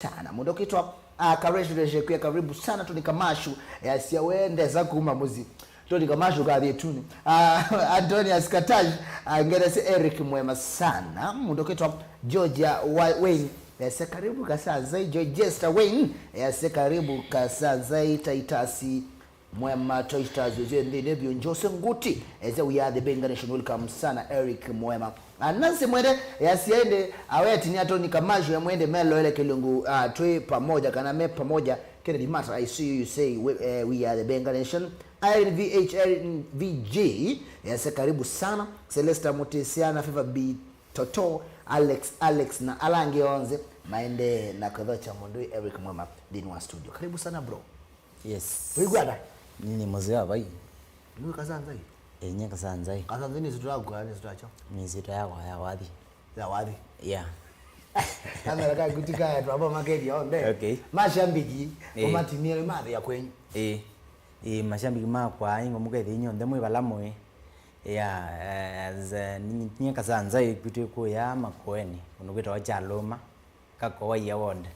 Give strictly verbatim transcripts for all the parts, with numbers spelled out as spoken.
Sana. Mũndũ ũkĩtwa, ah, Karesho Reshe kwĩa karibu sana, Tony Kamashu, easya we ndesa kuma mũsyĩ. Tony Kamashu kathi ĩtunĩ. Ah, Antonius Katash, ah, ngerese Eric Mwema sana. Mũndũ ũkĩtwa Georgia Wa-, Wayne, easya karibu Kasanzai. Georgester Wayne, easya karibu Kasanzai. Taitasi Mwema, Toy Stars, ũsyo nthĩnĩ vyũ. Jose Nguti, ese we are the Benga Nation, welcome sana, Eric Mwema. Ah, Nancy Mwende, yasya ĩndĩ, aweti nĩ Atoni Kamashu ya Mwende, meloele kĩlungu, ah, twĩ pamoja, kana me pamoja, Kennedy Mata, I see you, you say, we, eh, we are the Benga Nation. Irene V H, Irene V J, yasya karibu sana. Celesta Mutisiana, Favor B Toto, Alex, Alex, na ala angĩ onthe, maende na kwĩthokya mũndũ Eric Mwema nthĩnĩ wa studio. Karibu sana, bro. Yes. Wĩkwata? Nini mzee wa vai? Nĩ Kasanzai? Enye Kasanzai. Kasanzai nĩ sitwa yakwa, nĩ sitwa cho. Nĩ sitwa yakwa ya wathi. Ya wathi. Yeah. Kamera ka kuti kaya twamba makethia onthe. Okay. Mashambiki, eh, ũmatimie mathi ya kwenyu. Eh. Eh, mashambiki makwa, ingo mukethia inyo nthe mwe bala mwe. Yeah, eh, as, eh, ni, ni Kasanzai kwitũ kuya Makoeni, undu kwitawa Chaluma. Kakowa ia wonde.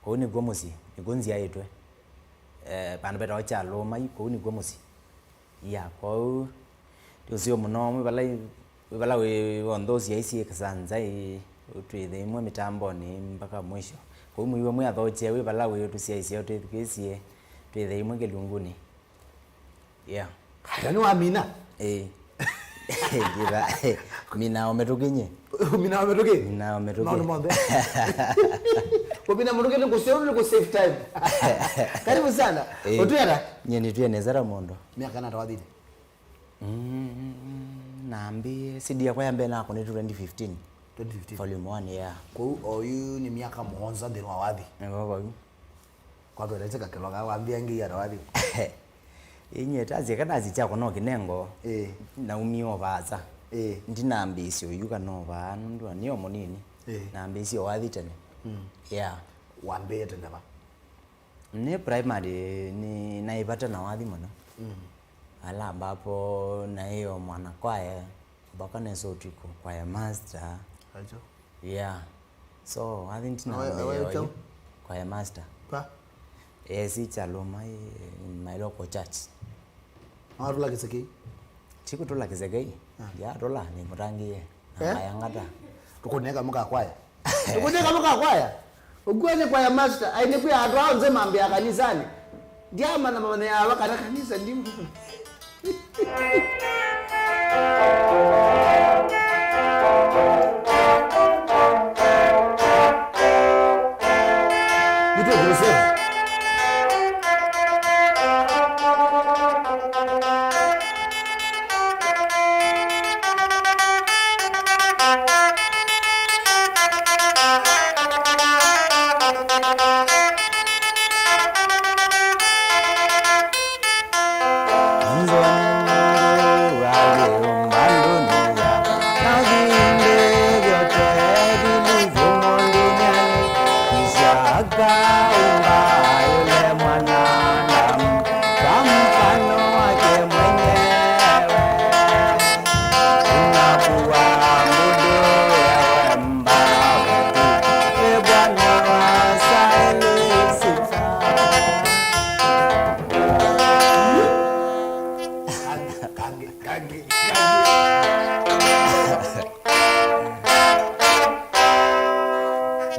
Kũu nĩkw'o mũsyĩ, nĩkw'o nzyaĩtwe. Eh, vandũ vetawa Kyalũma, kũu nĩkw'o mũsyĩ. Ya, kwoou, ti ũseo mũno, wĩ vala, wĩ vala wĩ w'onthe ũsyaisye Kasanzai, twĩthĩimwe mĩtambonĩ mpaka mwisho. Kũu mwĩw'e mwĩ athokye, wĩ vala wĩ ũtũsyaisye, ũtwĩthukĩĩsye, twĩthĩimwe kĩlungunĩ. Yeah. Aya nĩ wamina. Eh. Ngĩtha, mina o mĩtũkĩ nye. Mina o mĩtũkĩ? Mina o mĩtũkĩ. Maũndũ monthe. Kũmina mũtũkĩ nĩ kũsave, nĩ kũ save time. Karibu sana. Eh. Ũtwĩana? Nye nĩtwĩe nesa ta mũndũ. Miaka na tawathini? Mm, nambie, C D yakwa ya mbee nakũnĩtwe twenty fifteen. Twenty fifteen. Volume one, yeah. Kwoou oyu nĩ miaka mũonza nthĩnĩ wa wathi. Nĩvo vau. Kwatwelete kakĩlo kaa wambĩa ngĩ ya tawathi. Inye tasye kana si chako no kinengo. Eh. Naumie o vaasa. Eh. Ndinambĩĩsye ũyu kana o vaa nũndũ nĩ o mũnini. Eh. Nambĩĩsye o wathi tene. Mm. Yeah. Wambĩĩe tene va? Nĩ primary, nĩ naĩvata na wathi mũno. Mm. Ala ambapo naĩ o mwana kwaya, mpaka nesa ũtukũ, kwaya master. Acho. Yeah. So, I think na wewe, wewe ndio chao? Kwaya master. Pa? Eh, si Kyalũma, eh, in my local church. Mawatula Kisekei? Sikutula Kisekei. Ah. Ya, tula, ni mutangie. Eh? Aya ngata. Tukuneka muka kwaya. Tukuneka muka kwaya. Ukuwa ni kwaya master, ai ni kwaya andũ onthe mambĩa kanisani. Ndiamanya mamanya ava kana kanisa ndi. Nitwe Joseph.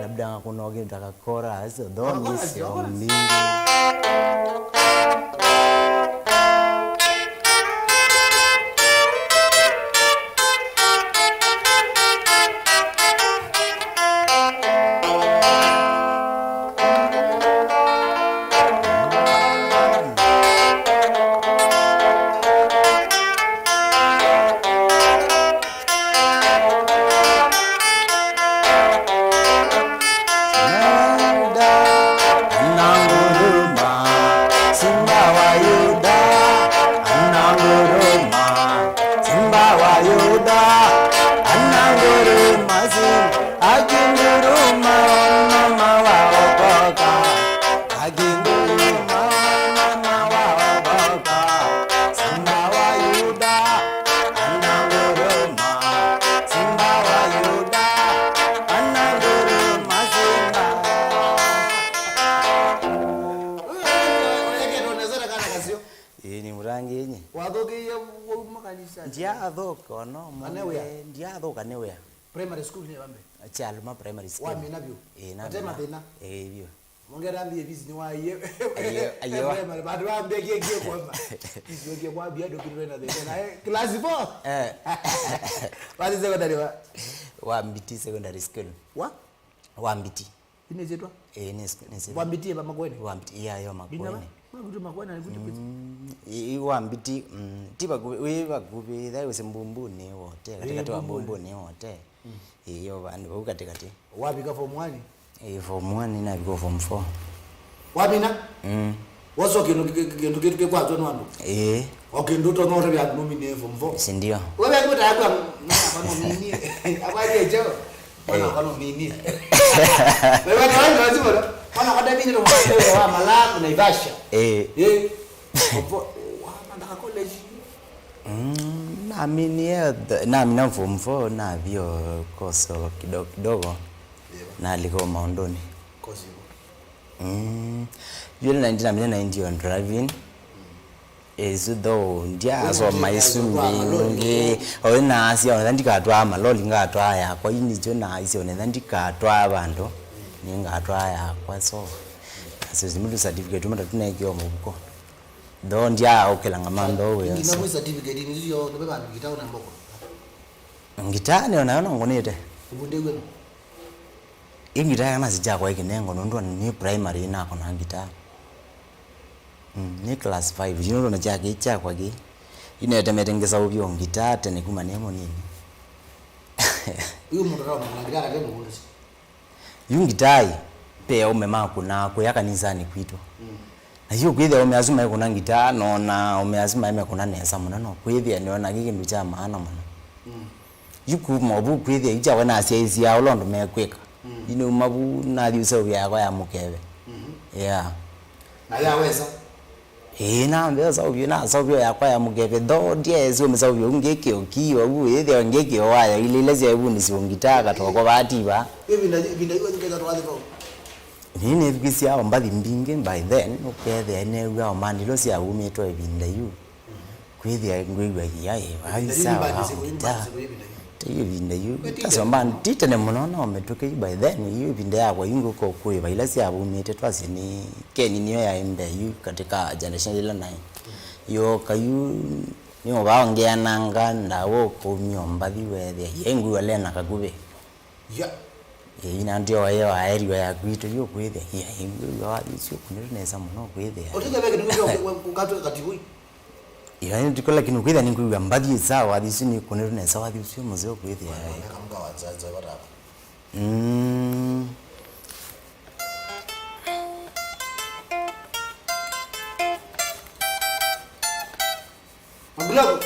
Labda kuna wageni taka chorus, though ni sio mingi. Ndiathũka no. Ane wĩa? Ndiathũka nĩ wĩa. Primary school nĩ vambe? Kyaluma Primary School. Wamina vyũ? Ĩĩ, namina. Ate mathĩna? Ĩĩ, vyũ. Mongera mbi ebisi nĩ waie. Ayo, ayo. Primary, but wambia kie kie kwamba. Kisi wekie kwa bia ndo kitu na thĩna. Na, eh, class four. Eh. Wathi secondary wa? Wa Mbiti Secondary School. Wa? Wa Mbiti. Ine zetwa? Eh, nĩ sku-, nĩ zetwa. Wa Mbiti eba Makueni? Wa Mbiti, iya, yo Makueni. Bina ma? Makuti Makueni, alikuti pesa. Mm, i, i wa Mbiti, mm, ti vakuvĩ, wĩ vakuvĩ, thai ũsĩ Mbumbuni wote, katikati wa Mbumbuni. Mbumbuni wote. Mm. Ĩĩ, yo vandũ vau katikati. Wavika form one? Ĩĩ, form one, navika form four. Wamina? Mm. Wosa kĩndũ kĩ-, kĩ-, kĩndũ kĩtu kĩkwatwa nĩ andũ? Ĩĩ. O kĩndũ ũtonya ũtavya andũ nũminie form four? Si ndio. Wewe kĩmwe ta yakwa, mwana kwa nũminie. Abali echo. Mwana kwa nũminie. Wewe kwa nini lazima ndo? Mwana kwa dami ndio mwana wa Malawi na Ivasha. Ĩĩ. Eh. Form four, wa mandaka college. Mm, naminie th-, namina form four, navio koso kidogo kidogo. Ĩĩ. Naliko maũndũnĩ. Kosi. Mm. Yule nineteen amina nineteen on driving. Mm. Isu though, ndiasoma isu mbingĩ. Oyo naasya onetha ndikatwaa maloli, ngatwaa yakwa. Yu nĩkyo naasya onetha ndikatwaa vandũ, nĩngatwaa yakwa. So, so simĩtu certificate mata tunekiwa mũvuko. Though ndiaũkĩlanga mantho wĩa. Nginya so. Kwĩ certificate nĩ sio nĩ vandũ ngita una mboko. Ngita nĩ onayo no ngunĩte. Ubunde wenu. Ĩ ngita ya nasi kyakwa ĩkĩnengo nũndũ nĩ primary nakona ngita. Mm, nĩ class five. Yu nũndũ na kyake kyakwa kĩ. Yu netemete ngesaũvyo ngita tene kuma nĩ mũnini. Uyu mũndũ ũtaũmanya ngita nake mũvundũsi. Yu ngitai, pe aume makũnaa kũya kanisanĩ kwitũ. Mm. Na yu kwĩthĩa aume asu maikũna ngitaa, nona aume asu maimekũna nesa mũno, no kwĩthĩa nĩona kĩ kĩndũ kya maana mũno. Mm. Yu kuma vu kwĩthĩa yu kyakwa nasyaĩĩsya ũla ũndũ mekwĩka. Mm. Yu nĩuma vu nathi ũseũvya yakwa ya mũkeve. Mm-hmm. Yeah. Na yawesa? Ĩĩ, nambĩa saũvyo, na saũvyo yakwa ya mũkeve, though ndyaĩsĩ ũmĩsaũvyo ũngĩ kĩo kĩo, vu ĩthĩa ũngĩ kĩo waya, ilĩ ila syaĩ vuni siũngitaa katoko vaatiwa. Ĩvinda, ĩvinda yu ũthikĩte twathi vau? Nĩnĩthukĩsya o mbathi mbingĩ by then, ũkethĩa nĩw'a o mandi ila syawumĩtwe ĩvinda yu. Kwĩthĩa ngwĩw'a ia ĩ vai sawa, ĩvinda yu, au ĩvinda yu, ngita. Ĩvinda yu. Yu ĩvinda yu, tasomba ti tene mũno, no mĩtũkĩ yu by then, yu ĩvinda yakwa yu ngũka ũkũĩva ila syavumĩte, twasye nĩ Keni nĩyo yaĩ mbee yu katika generation ila naĩ. Yooka yu, nĩũvaa ũngeananga ndawa ũkaumya mbathi weethĩa, yai ngwĩw'a lena kakuvĩ. Ya. Ĩĩ, na ndio waĩ wa area ya kwitũ yu kwĩthĩa, ĩĩ, ĩĩ, ngwĩw'a wathi ũsu ũkũnĩtwe nesa mũno kwĩthĩa. Ũtĩkya ve kĩndũ kĩu kya ũkatw'a katibui? Ĩĩ, nĩ tiko lakini kwĩthĩa nĩngwĩw'a mbathi ĩ sawa, wathi ũsu nĩkũnĩtwe nesa, wathi ũsu mũseo kwĩthĩa. Mwana kamka wa nza, nza, wataka. Mm. Magulago.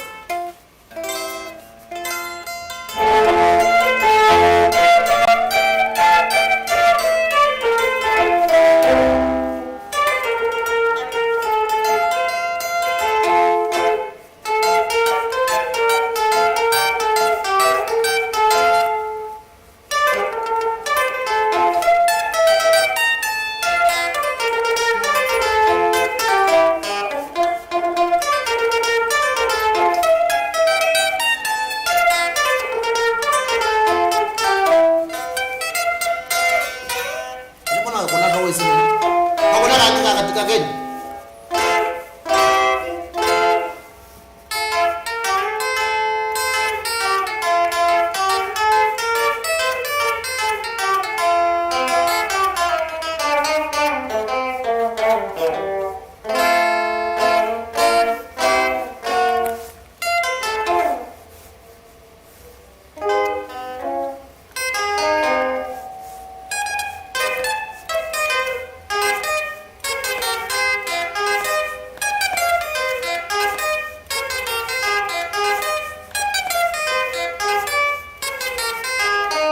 Nĩkona kuna kawesi. Hakuna katika katika Kenya.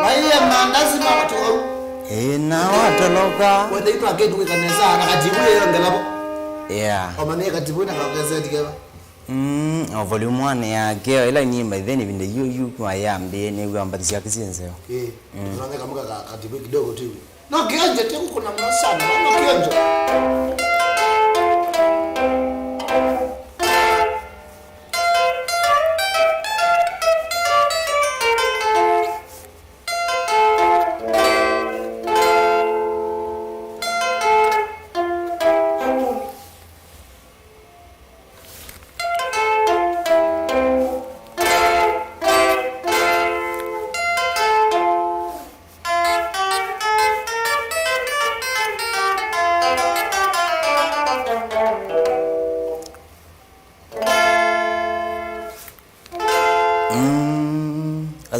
Waiye mandazi ma watu au. Ĩĩ, na watoloka. Wende itwa ketu wĩka nesa, na katibu yeyo ngelabo. Yeah. Omanye katibu na kakeze tikeva. Mm, o volume one yake, ĩla nyimba ĩthĩnĩ ĩvinda yu, yu kwa yambĩĩe nĩw'a mbathi syake syĩ nzeo. Ĩĩ, mm. Tunaanza kama ka, katibu kidogo tu hivi. No kionjo, tena kuna mno sana, no kionjo.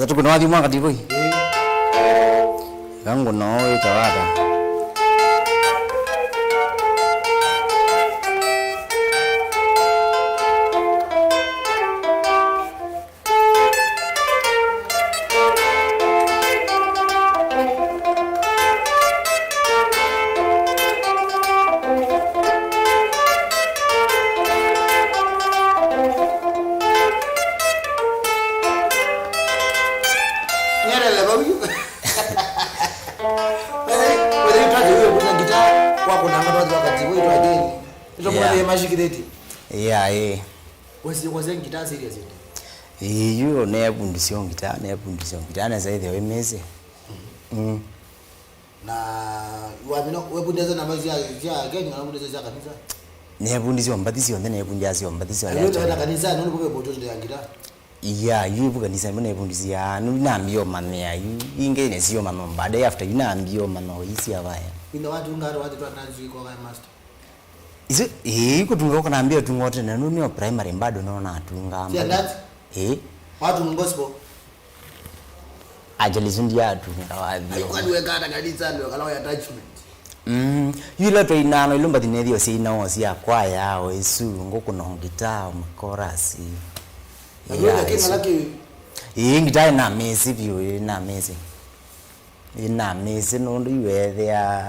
Tũkũna wathi mwa katĩ kũi. Ĩĩ. Ĩka ngũna ũũ wĩtawa ata? Nĩelele vau yu. Wethei, wethei twathi ũyũ kũta ngita, wakũnanga twathi wakati, wĩ twathi. Ĩto mwana Yeah. yemashikithĩtie. Yeah, ĩĩ. Wesi, wesi ngita serious ĩndĩ. Ĩĩ, yu neevundisye ngita, neevundisye ngita, nesa ĩthĩwa ĩmĩsĩ. Mm. Na wamina wevundisye namba sya, sya Kenya, kana wevundisye sya kanisa? Neevundisye mbathi syonthe, neevundisye mbathi syonthe. Ayo ndio kanisa, ndio kwa boto ya ngita. Yeah, yu vu kanisa, mbona evundisye, nu nambia ũmanya, yu, ingĩ nĩsio mano, baada after, yu nambia ũmanya, isi avaya. Ina watu ngaro watu twa tanzi kwa master. Isu, ĩĩ, kũtunga ũkanambia ũtunga ũtene, nũmĩo primary bado no natunga. Sia that? Ĩĩ. Watu mu gospel. Actually, isu ndiatunga wathi. Kwani weka hata kanisa ndio kala ya attachment. Mm, yu ila twainano ilo mbathi nethio sya inao sya kwaya o isu ngũkũna ngita makorasi. Ndio Yeah, lakini isu. Malaki Ĩĩ, ngita ĩnamĩsĩ vyũ, ĩnamĩsĩ. Ĩnamĩsĩ nũndũ iwethĩa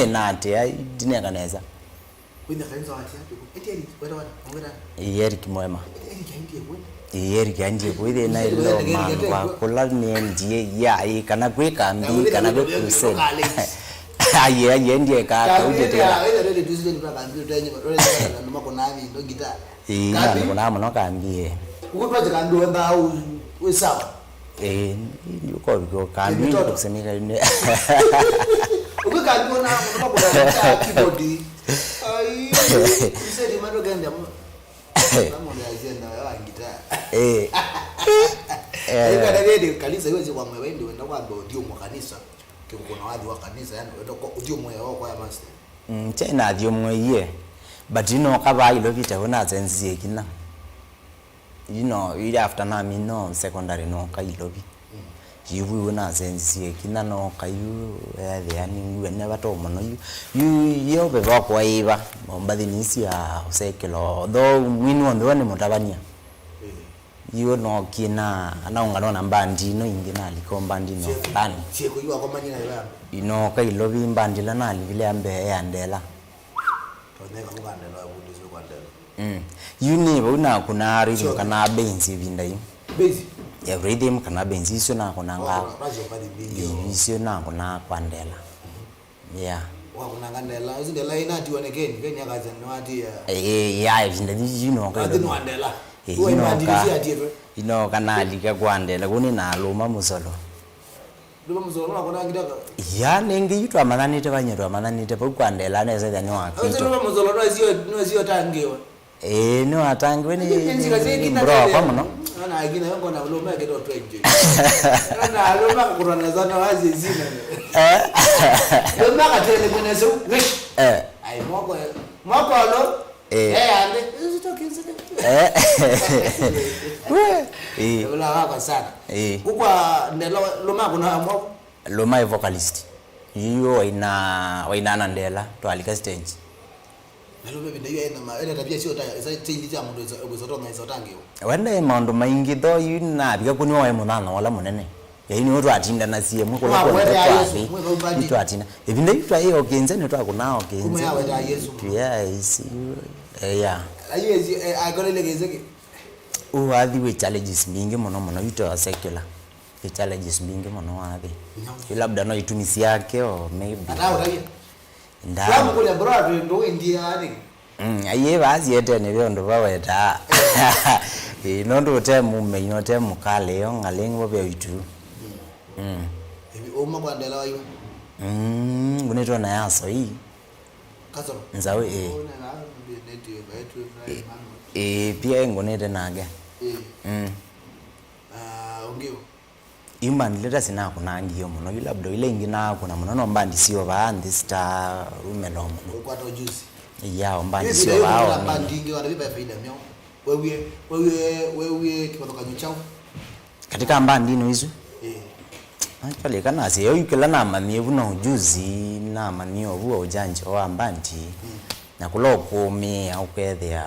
ĩnatea ndineka nesa. Kwĩna kanisa watia tuku. Eti Eric, weta wata, ongera. Ĩĩ, Eric Mwema. Eti Eric aendie kwe. Ĩĩ, Eric aendie kwe, ĩthĩ na ĩlo mangwa kũla nĩendie, ya, ĩĩ, kana kwĩ kambi, kana kwĩ crusade. Aye, aye, endie ka, kauje tena. Ĩĩ, na nĩkũnaa mũno kambi, ĩĩ. Ũkũtwaje kambi wenda wĩ sawa. Eh, ndio kwa kwa kambi kusemeka ine. Ukikandiwa na mama kuna keyboard. Ai, msedi mando gende mo. Kama ndio ajenda ya ngita. Eh. Eh, kana ndio kanisa hiyo kwa mwe ndio wenda kwa ndio mwa kanisa. Kikuna wathi wa kanisa yani wenda kwa ndio mwe kwa ya master. Mm, chena ndio mwe ye. But you know kaba ilo vita una sense kina. You know, ila after namina o secondary nooka Ilovi. Yu vu yu nasenzisie kina nooka yu, ethĩa nĩngw'a nĩ vata mũno yu. Yu yo veva kwaĩva, mbathi nĩsya ũsekelo, although mwini w'onthe we nĩ mũtavany'a. Yu nookie na, naũnganwa na mbandi ino ingĩ, nalika o mbandi ino fulani. Nooka Ilovi, mbandi ila nalikile ya mbee ya Ndela. Tonyeka kũkandela wavundiswe kwa ndela. Mm. Yu nĩ vau nakũnaa rhythm kana bass ĩvinda yu. Bass? Yeah, rhythm kana bass icio nakũnanga. Yu icio nakũnaa kwa ndela. Yeah. Wakũnanga ndela, isu ndela inatiwa nĩ Ken, Ken akasya nĩwatia. Eh, ya ĩvinda yu yu nooka. Wathi nwa ndela. Eh, yu nooka. Inoka nalika kwa ndela, kũu nĩ nalũma mũsolo. Ndũma mũsolo, nũnakũnaa ngita ka? Ya, nĩngĩ yu twamanyanĩte vany'o, twamanyanĩte vau kwa ndela nesa ĩthĩa nĩ wa Ose kito. Ndũma mũsolo, nũasio, nũasio tangiwa. Ĩĩ, nĩwatangiwe nĩ, nĩ, nĩ, nĩ mbro wakwa mũno. Ana akina yongo na ulo meke to twenje. Ana aloma kũrana sana wazi zina. Eh. Loma katele kuna so, wish. Eh. Ai, moko, moko lo. Eh. Eh, ande, usitoke, usitoke. Eh. We. Eh. Ula wako sana. Eh. Kukwa ndela loma kuna moko. Loma e vocalist. Yu waina, waina na ndela, twalika stage. Na loma vinda yu ena ma, ena tabia sio ta, esa change cha mũndũ esa, esa tonga esa tangiwa. Wenda e maũndũ maingĩ tho yu navika kũnĩ wae mũthano wala mũnene. Yaani nĩwe twatindanasie mwe kũla kwothe twathi. Nĩtwatinda. Ĩvinda yu twaĩ o kĩnze nĩtwakũnaa o kĩnze. Kumwe ya weta Yesu. Yes. Eh, yeah. Ayu ezi, eh, akolele kĩnze kĩ. Ũũ wathi wĩ challenges mbingĩ mũno mũno, yu to secular. Wĩ challenges mbingĩ mũno wathi. Yu labda no itumi syake o maybe. Ataũtavye. Nda. Wamũkũlya bro, atwĩ ndũĩ ndia nĩ. Mm, aiye basi etene ve ũndũ vawetaa. Ĩ, nũndũ ũte mũmei, ũte mũkale, yo ngaleng'o ve ũitu. Mm. Ĩvi, uma kwa ndela waiwa? Mm, ngunĩtwe na yaso ii. Kasoro? Nzaũ, ĩ. Ona na, ndio neti, ĩ, ĩ, pia ngunĩte nake. Ĩ. Mm. Ah, ũngĩ ũ? Yu mbandi ila ta sinakũnangie mũno, yu labda ila ingĩ nakũna mũno, no mbandi syo vaa nthĩ sita umelo mũno. Ũkwata ujuzi. Yao mbandi syo vaa. Mbandi ingĩ wanavipa faida myo. Wewie, wewie, wewie kivathũkany'o chao. Katika mbandi ino isu? Ĩĩ. Actually, kana aseo yu kĩla namanyie vu na ujuzi, namanyie ovu wa ujanja wa mbandi. Mm. Na kũla ũkũmĩĩa ũkethĩa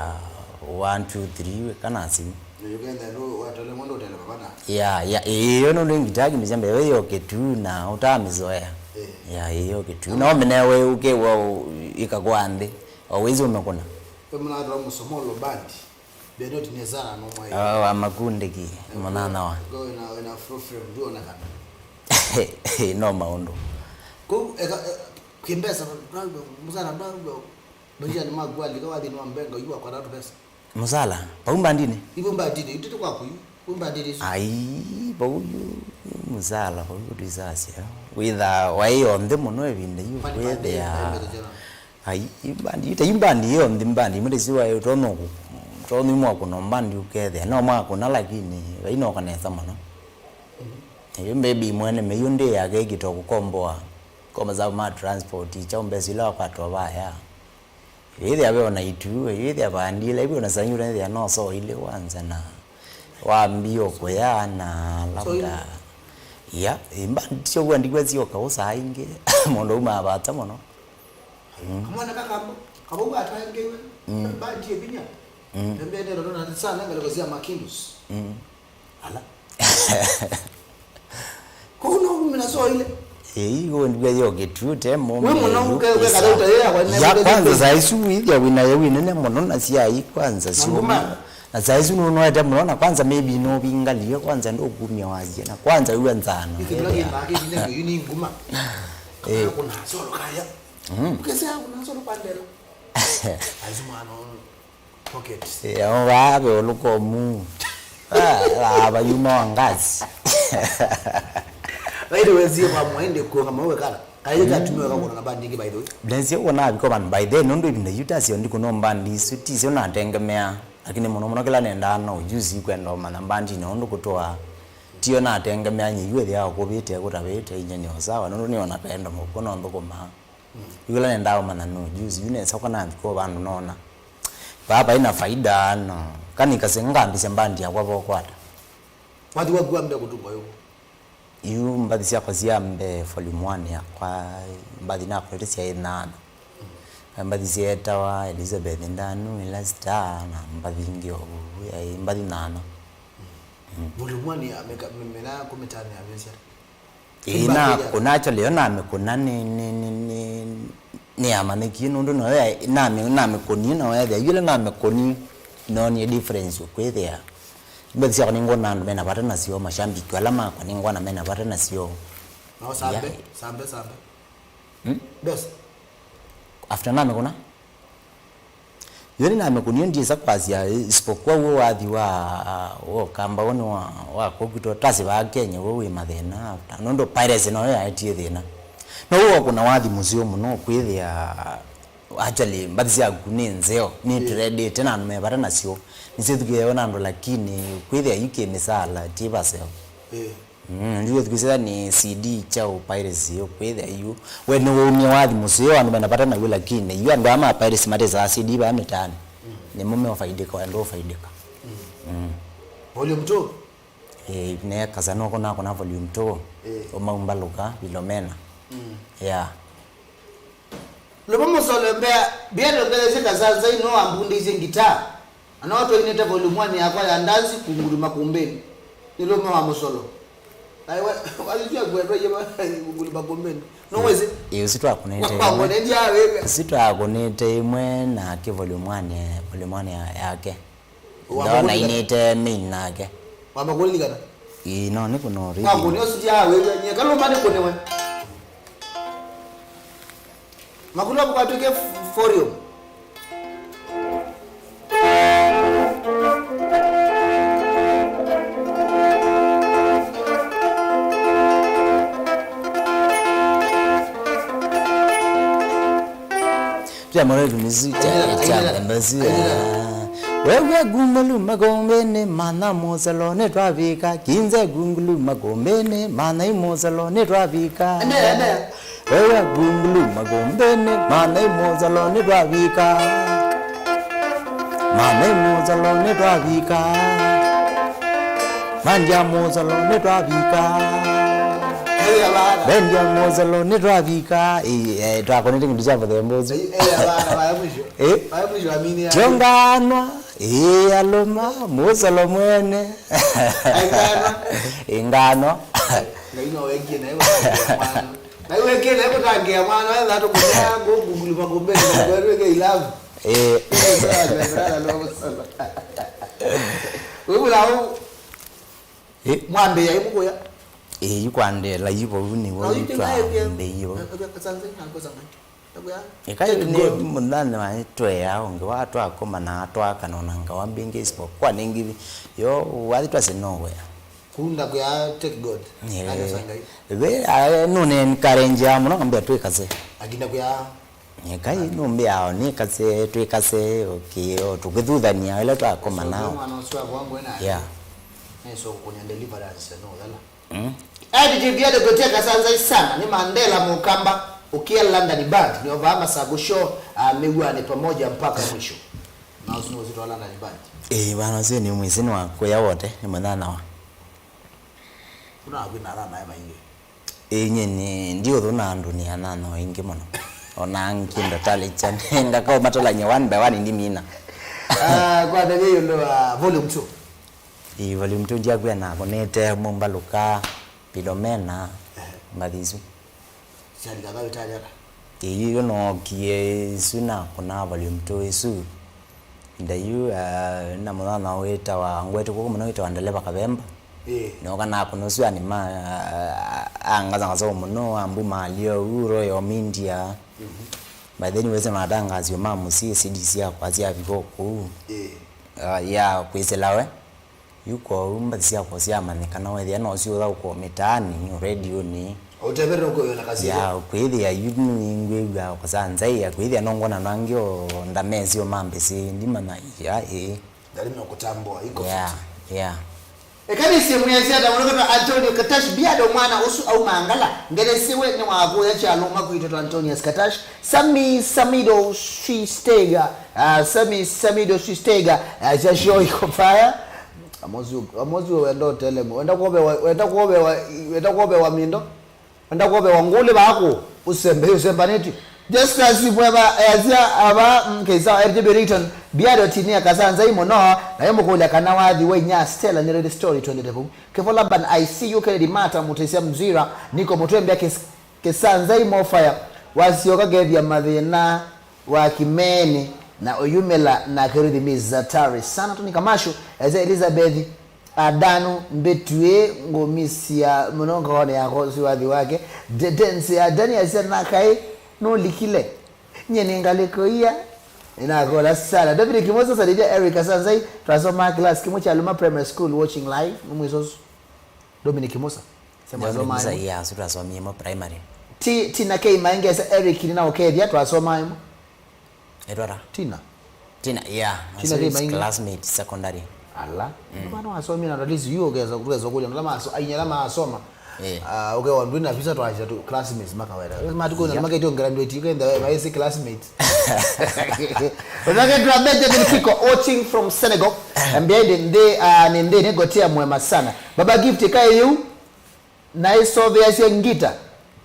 one, two, three, kana aseo. Ũkethĩa ndũ watele mũndũ ũtele mavana. Ya, ya, ĩĩ, yo nũndũ ngitaa kĩmĩsya mbee, we yoke tu na ũtamĩzoea. Ĩĩ. Ya, ĩĩ, yoke tu. Na ũmene we ũkĩwa ĩkakwa nthĩ. O wĩsĩ ũmekũna. We mũna atwa mũsomo lo bandi. Benot nĩ Zara no mwai. Ah, wa makundĩki, mũnana wa. Go na, na Fro Frame, ndio na kana. No maũndũ. Ko, eka, eh, kimbesa, bravo, mzara, bravo. Banja ni magwali, kwa thini wa mbenga, yu kwa tatu pesa. Mũsala, pau mbandinĩ? Ivo mbandinĩ, yu tete kwaku yu, yu mbandinĩ isu. Ai, pau yu, mũsala, pau yu twisasya. Wĩtha, waĩ onthe mũno ĩvinda yu, kwĩthĩa. Ai, mbandi, ita yu mbandi ĩyo nthĩ mbandi, imwe tĩsiwa ĩyo, tono, tono imwe kũno mbandi ũkethĩa, no mwakũna lakini, vai no kanesa mũno. Ĩyo maybe mwene mĩyũ ndĩ yake ĩkĩtwa kũkomboa, kwa masavu ma transport, kyaũ mbesa ila wakwatwa vaya. Ĩyo ĩthĩa ve ona itu, ĩyo ĩthĩa vandile, ĩyo ona sanyu ĩthĩa no so ile kwanza na wambio kũya na labda. Ya, mbandi syo kwa ndikwa sio kausa ingĩ, mũndũ uma abata mũno. Mm. Kamwana kakambo, kavau atangĩwe, mm, mbandi ĩvinya. Mm. Tembea ndio ndo na sana ngaleko cia Makindus. Mm. Ala. Kũu no kumina so ile. Ĩĩ, ĩĩ, ndiwe yo kĩtu te mo. We mũno uke uke kada uta yeye kwa. Ya kwanza saa isu withia wina ye winene mũno na cia hii kwanza sio. Na saa isu nũnoete mũno na kwanza maybe no vingalie kwanza ndo kumia wazie na kwanza iwe nzano. Ikibula kimba kile yu ni nguma. Eh. Kuna solo kaya. Mm. Ukesea kuna solo pandela. Azimano pocket. Eh, amo vaa ve ũlũkomu. Ah, vaa vayuma wa ngazi. By the way, zie kwa mwende kuonga mawe kala. Kaile tatumio kakuna na bandi ingi, by the way. Ndezie kuona viko van by then, nũndũ ivinda yu tasio ndikuno mbandi isu, tisio natengemea. Lakini mũno mũno kĩla nendaa no ujuzi kwenda ũmanya mbandi na ũndũ kũtũa. Tio natengemea nyiwe thia kũvĩte kũtavĩte inye nĩ o sawa, nũndũ nĩona kaenda mũko no nthũkũmaa. Yu ĩla nendaa ũmanya no juzi, yu nesa kwa navika o vandũ nona vaa vai na faida no. Kana ikase ngambĩsya mbandi yakwa vokwata. Wathi waku wa mbee kũtuma yu? Yu mbathi syakwa sya mbee, volume one yakwa, mbathi nakwete syaĩ nthano. Mbathi syeetawa Elizabeth Ndanu, ĩla Star, na mbathi ingĩ o vau, yaĩ mbathi nthano. Mm. Volume one ya meka-, me-, mena kũmĩtanĩa mesya? Ĩĩ, na kũna actually yo namĩkũna nĩ, nĩ, nĩ, nĩ, nĩyamanyĩkie nũndũ noyo ya-, namĩ-, namĩkũnie na wethĩa yu ĩla namĩkũnie noonie difference ũkwĩthĩa. Mbathi syakwa nĩngwona andũ mena vata nasyo, mashambiki ala makwa nĩngwona mena vata nasyo. No sambe, yeah, sambe, sambe. Hmm? Best. After namĩkũna? Yo nĩnamĩkũnie ndyĩsa kwasya, isipokuwa w'o wathi wa, wa Ũkamba w'o nĩ wa, wa kũkwitũ, tasi vaa Kenya w'o wĩ mathĩna, nũndũ piracy noyo yaetie thĩna. No w'o kũna wathi mũseo mũno kwĩthĩa, actually, mbathi syaku nĩ nzeo, nĩ, mm, tũredĩte na andũ me vata nasyo, nĩsyĩthukĩĩawa na andũ, lakini kwĩthĩa yu kĩ mĩsaala, ti vaseo. Eh. Mm, ndiwĩthukĩĩsya nĩ C D kyaũ piracy yu kwĩthĩa yu. We nĩwaumie wathi mũseo andũ mena vata naw'o, lakini yu andũ aa ma piracy matesaa C D vaa mĩtaanĩ. Mm. Nĩmo meũfaidĩka, we ndũũfaidĩka. Mm. Mm. Volume two? Eh, nekasa noko nakona volume two. Eh. Ũmaumbalũka, Philomena. Mm. Yeah. Lũva mũsolo mbea, mbea ndongelesye kasanzai no ambundĩisye ngitaa. Ana watu wainĩte volume one yakwa ya ndazi kunguluma kumbeni. Nĩ lũme wa mũsolo. Aiwe, wazizia kwendwa yema kunguluma kumbeni. No wezi. Ĩĩ, ũsu twakũnĩte ĩmwe. Wakũnĩte awe. Ũsu twakũnĩte ĩmwe na kĩ volume one, volume one ya, yake. Ndo nainĩte main nake. Wamba kũlilikana? Ĩĩ, no, nĩ kũna already. Wakũnĩa ũsu ndia wĩw'a, nyie kalũma nĩ kũnĩwe. Makũlũ apo kwatw'ĩke f-, volume. Tya mwana wetu miziki ya, ya, ya, ya, ya. Wewe gungulu makombeni, mana mosalo nĩ twavika. Kinze gungulu makombeni, mana imosalo nĩ twavika. Endelea, endelea. Wewe gungulu makombeni, mana imosalo nĩ twavika. Mana imosalo nĩ twavika. Mandya mũsolo nĩtwavika. Ĩĩ, abana. Mandya mũsolo nĩtwavika. Ĩĩ, eh, twakonete kĩndũ kya mũthemba ũsu. Ĩĩ, abana, mara mwisho. Eh? Mara mwisho amini ya. Kyonganwa, ĩĩ, alũma, mũsolo mwene. Ainganwa. Ĩnganwa. Ngai no wekie naye gũtangĩa mwana. Na wekie naye gũtangĩa mwana, wetha tũkũnea ngũ Google makumbeni, na wewe ke ilavu. Eh. Wewe la Eh. Mwambĩĩa ĩmũkũya. Ĩĩ, yu kwandĩla yu vau nĩw'o yu twambĩĩe vau. Ĩka yu nĩ mũthenya wa tweea ũngĩ wa twakomana twakana ona ngawa mbingĩ isipokuwa nĩ ngĩthi yo wathi twasĩ no wĩa. Kunda kuya take God. Ĩĩ. Nũne encourage mũno ngambĩa twĩkase. Akinda kuya Ngai nũmbĩaa nĩkase, twĩkase, okay, o, tũkĩthuthania ĩla twakomana. Mwana ũsu wakwa ngwĩ nake. Yeah. Nĩsũkũkũnya deliverance no thela. Mm. Ati J V Ade Gotia Kasanza Isana, ni Mandela Mukamba, ukia London Band, ni ovaa Masaku Show, ah, miguani pamoja mpaka mwisho. Na usu ni uzito wa London Band. Eh, bana, sio ni mwisi ni wa kuya wote, ni mwanana wa. Kuna wina na naye maingi. Ĩĩ, nyie nĩ ndiũthũ na andũ nĩ anana o aingĩ mũno. O na angĩ ndatalĩkya, ngakaumatalany'a one by one ndimina. Ah, kwa the way ũndũ wa volume two. Ĩĩ, volume two ndyakwĩa nakũnĩte Mumbaluka, Philomena, eh, mbathi isu. Syalika vau ĩtalĩ ata? Ĩĩ, yu nookie isu nakũna volume two isu. Ĩvinda yu, ah, na mũthenya wĩtawa, ngwetĩ kũkũ mũno wĩtawa Ndeleva Kavemba. Ĩĩ. Nooka nakũna ũsu anima, ah, angazangaza mũno, ambu malio, uro yo mindia. Mhm. By then wĩsĩ matangasio ma mũsyĩ, C D syakwa syavika o kũu. Ĩĩ. Ah, ya kwĩsĩla we. Yu kwoou mbathi syakwa syamanyĩkana, wethĩa no syũthaũkwa mĩtaanĩ, o redionĩ. Ũtevete ũkũyona kasete? Ya, kwĩthĩa yu nĩngwĩw'a kũsanzaĩa, kwĩthĩa no ngwona nangĩ o ndamesĩ o mambĩsĩ, ndimanya, ya, ĩĩ. Ndarĩ mekũtambũa, iko fiti. Yeah, yeah. Eka nĩsĩ mwĩasya ata mũndũ kwĩtwa Antonio Katash Biado, mwana ũsu auma Ngala, ngelesĩwe nĩ wakũya kyalũma kwitũ ta Antonius Katash, Sami Samido Swistega, ah, Sami Samido Swistega, ah, sya show iko fire. Amosi, Amosi we wenda ũtelemo. Wenda kuovewa, wenda kuovewa, wenda kuovewa mindo. Wenda kuovewa ngũlĩ vaku. Ũsembe, ũsembanĩtye. Justus Mweva, easya ava, mm, Keisa, L G B Riton, Biado Tinia Kasanzai mũno, nayo mũkũlya kana wathi wa inya Stella nĩ Red Story twendete vau. Kevo Laban, I see you, Kennedy Mata, Mutesia Mzira, Niko Mutwembia, Kes-, Kesanzai Mofaya, wasyoka kethia mathĩna. Wa Kimeni na Oyumela na Keruthi Miss Zatari sana. Tony Kamashu, eze Elizabeth Adanu Mbetue, ngũmisya mũno ngoonĩ yakwa ũsu wathi wake. De-, Densi Adani asya na kaĩ nũlikile. Nye nĩ ngalĩko ia. Nĩnakola sana. David Kimosa, Saridia Eric Asanzai, twasoma class kĩmwe kya Luma Primary School, watching live. Nĩ mwĩsosu. Dominic Musa. Sema Dominic Musa, yeah, asu twasomie mo primary. Ti, Tina K Maengesa, Eric nĩ na ũkethia twasoma ĩmwe. Etwara? Tina. Tina, yeah. Tina K Maengesa. Classmate secondary. Ala. Mm. Mwana wasomie na at least you ukeza, ukeza kũlya. Ndama so, ainya ndama asoma. Eh. Ah, okay, wa ndwina visa twasha tu classmates makawera. Matuko na maketi on graduate, you can the my classmate. Unake tu Benjamin Kiko watching from Senegal. And behind in the, uh, nĩ nthĩnĩ Gotia mwema sana. Baba Gift kaĩ yu na ĩsoveasya ngita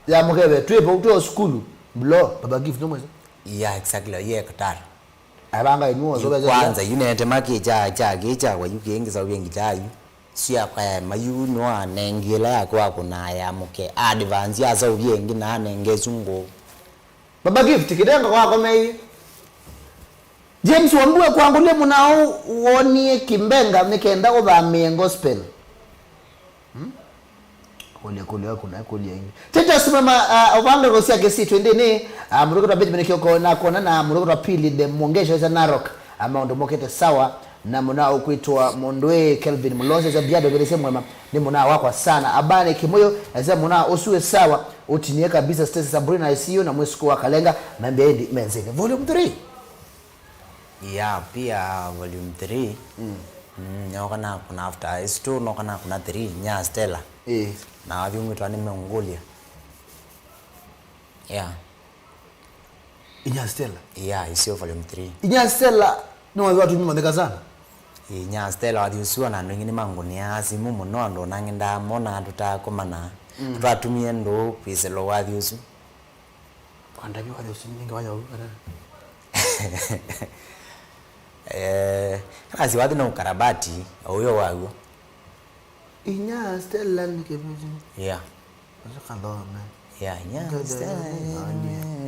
ya mũkeve twĩ vau twĩ o sukulu. Blo, Baba Gift no mwesa? Yeah, exactly. Yeah, Qatar. Avanga inu yu osoveasya kwanza yu nete maki cha cha kicha kwa yu kingi sauvye ngita yu. Sya kwa mayu no anengila ya kwa kuna ya mũke advance ya sauvye ngi na anenge sungu. Baba Gift, kitengo kwako mei. James Wambua, kwangũlya mũnao wonie Kimbenga nĩkenda ũthamĩe gospel. Hmm? Kũlya, kũlya, kuna kũlya ingĩ. Titus Mema, uh, ũvanga ĩko sya Kisii twendeni, uh, mũndũ kwĩtwa Benjamin Kioko na kona na mũndũ kwĩtwa Pili the Mwongesho esa Narok, uh, maũndũ mokĩte sawa. Na mũna ũkwĩtwa mũndũ ĩ Kelvin Mũlonzi, esa Biado Ngelesya Mwema, nĩ mũna wakwa sana. Abane Kĩmũyũ, esa mũna ũsu wĩ sawa, ũtinie kabisa. Stacy Sabrina I C U na mwĩsuko wa Kalenga, mambia ĩndĩ menzeni. Volume three. Yeah, pia volume three. Mm. Mm, noka na kuna after is two, noka na kuna three, nya Stella. Eh. Na wathi ũngĩ twa nĩmeũngũlya. Yeah. Inya Stella? Yeah, isio volume three. Inya Stella, no wathi watu mimanyĩka sana? Ĩĩ, nya Stella wathi ũsu, ona andũ aingĩ nĩmangũnĩaa simũ mũno, andũ ona angĩ ndaamonaa tũtaakomana. Mm. Twatumie ndũũ kwĩsĩla wathi ũsu. Wandavya wathi ũsu ningĩ waya ũu kana? Eh, kana si wathi no ũkarabati, o ũyo waw'o. Inya Stella nĩ kĩveti. Yeah. Ũsu kathome. Yeah, yeah, Stella.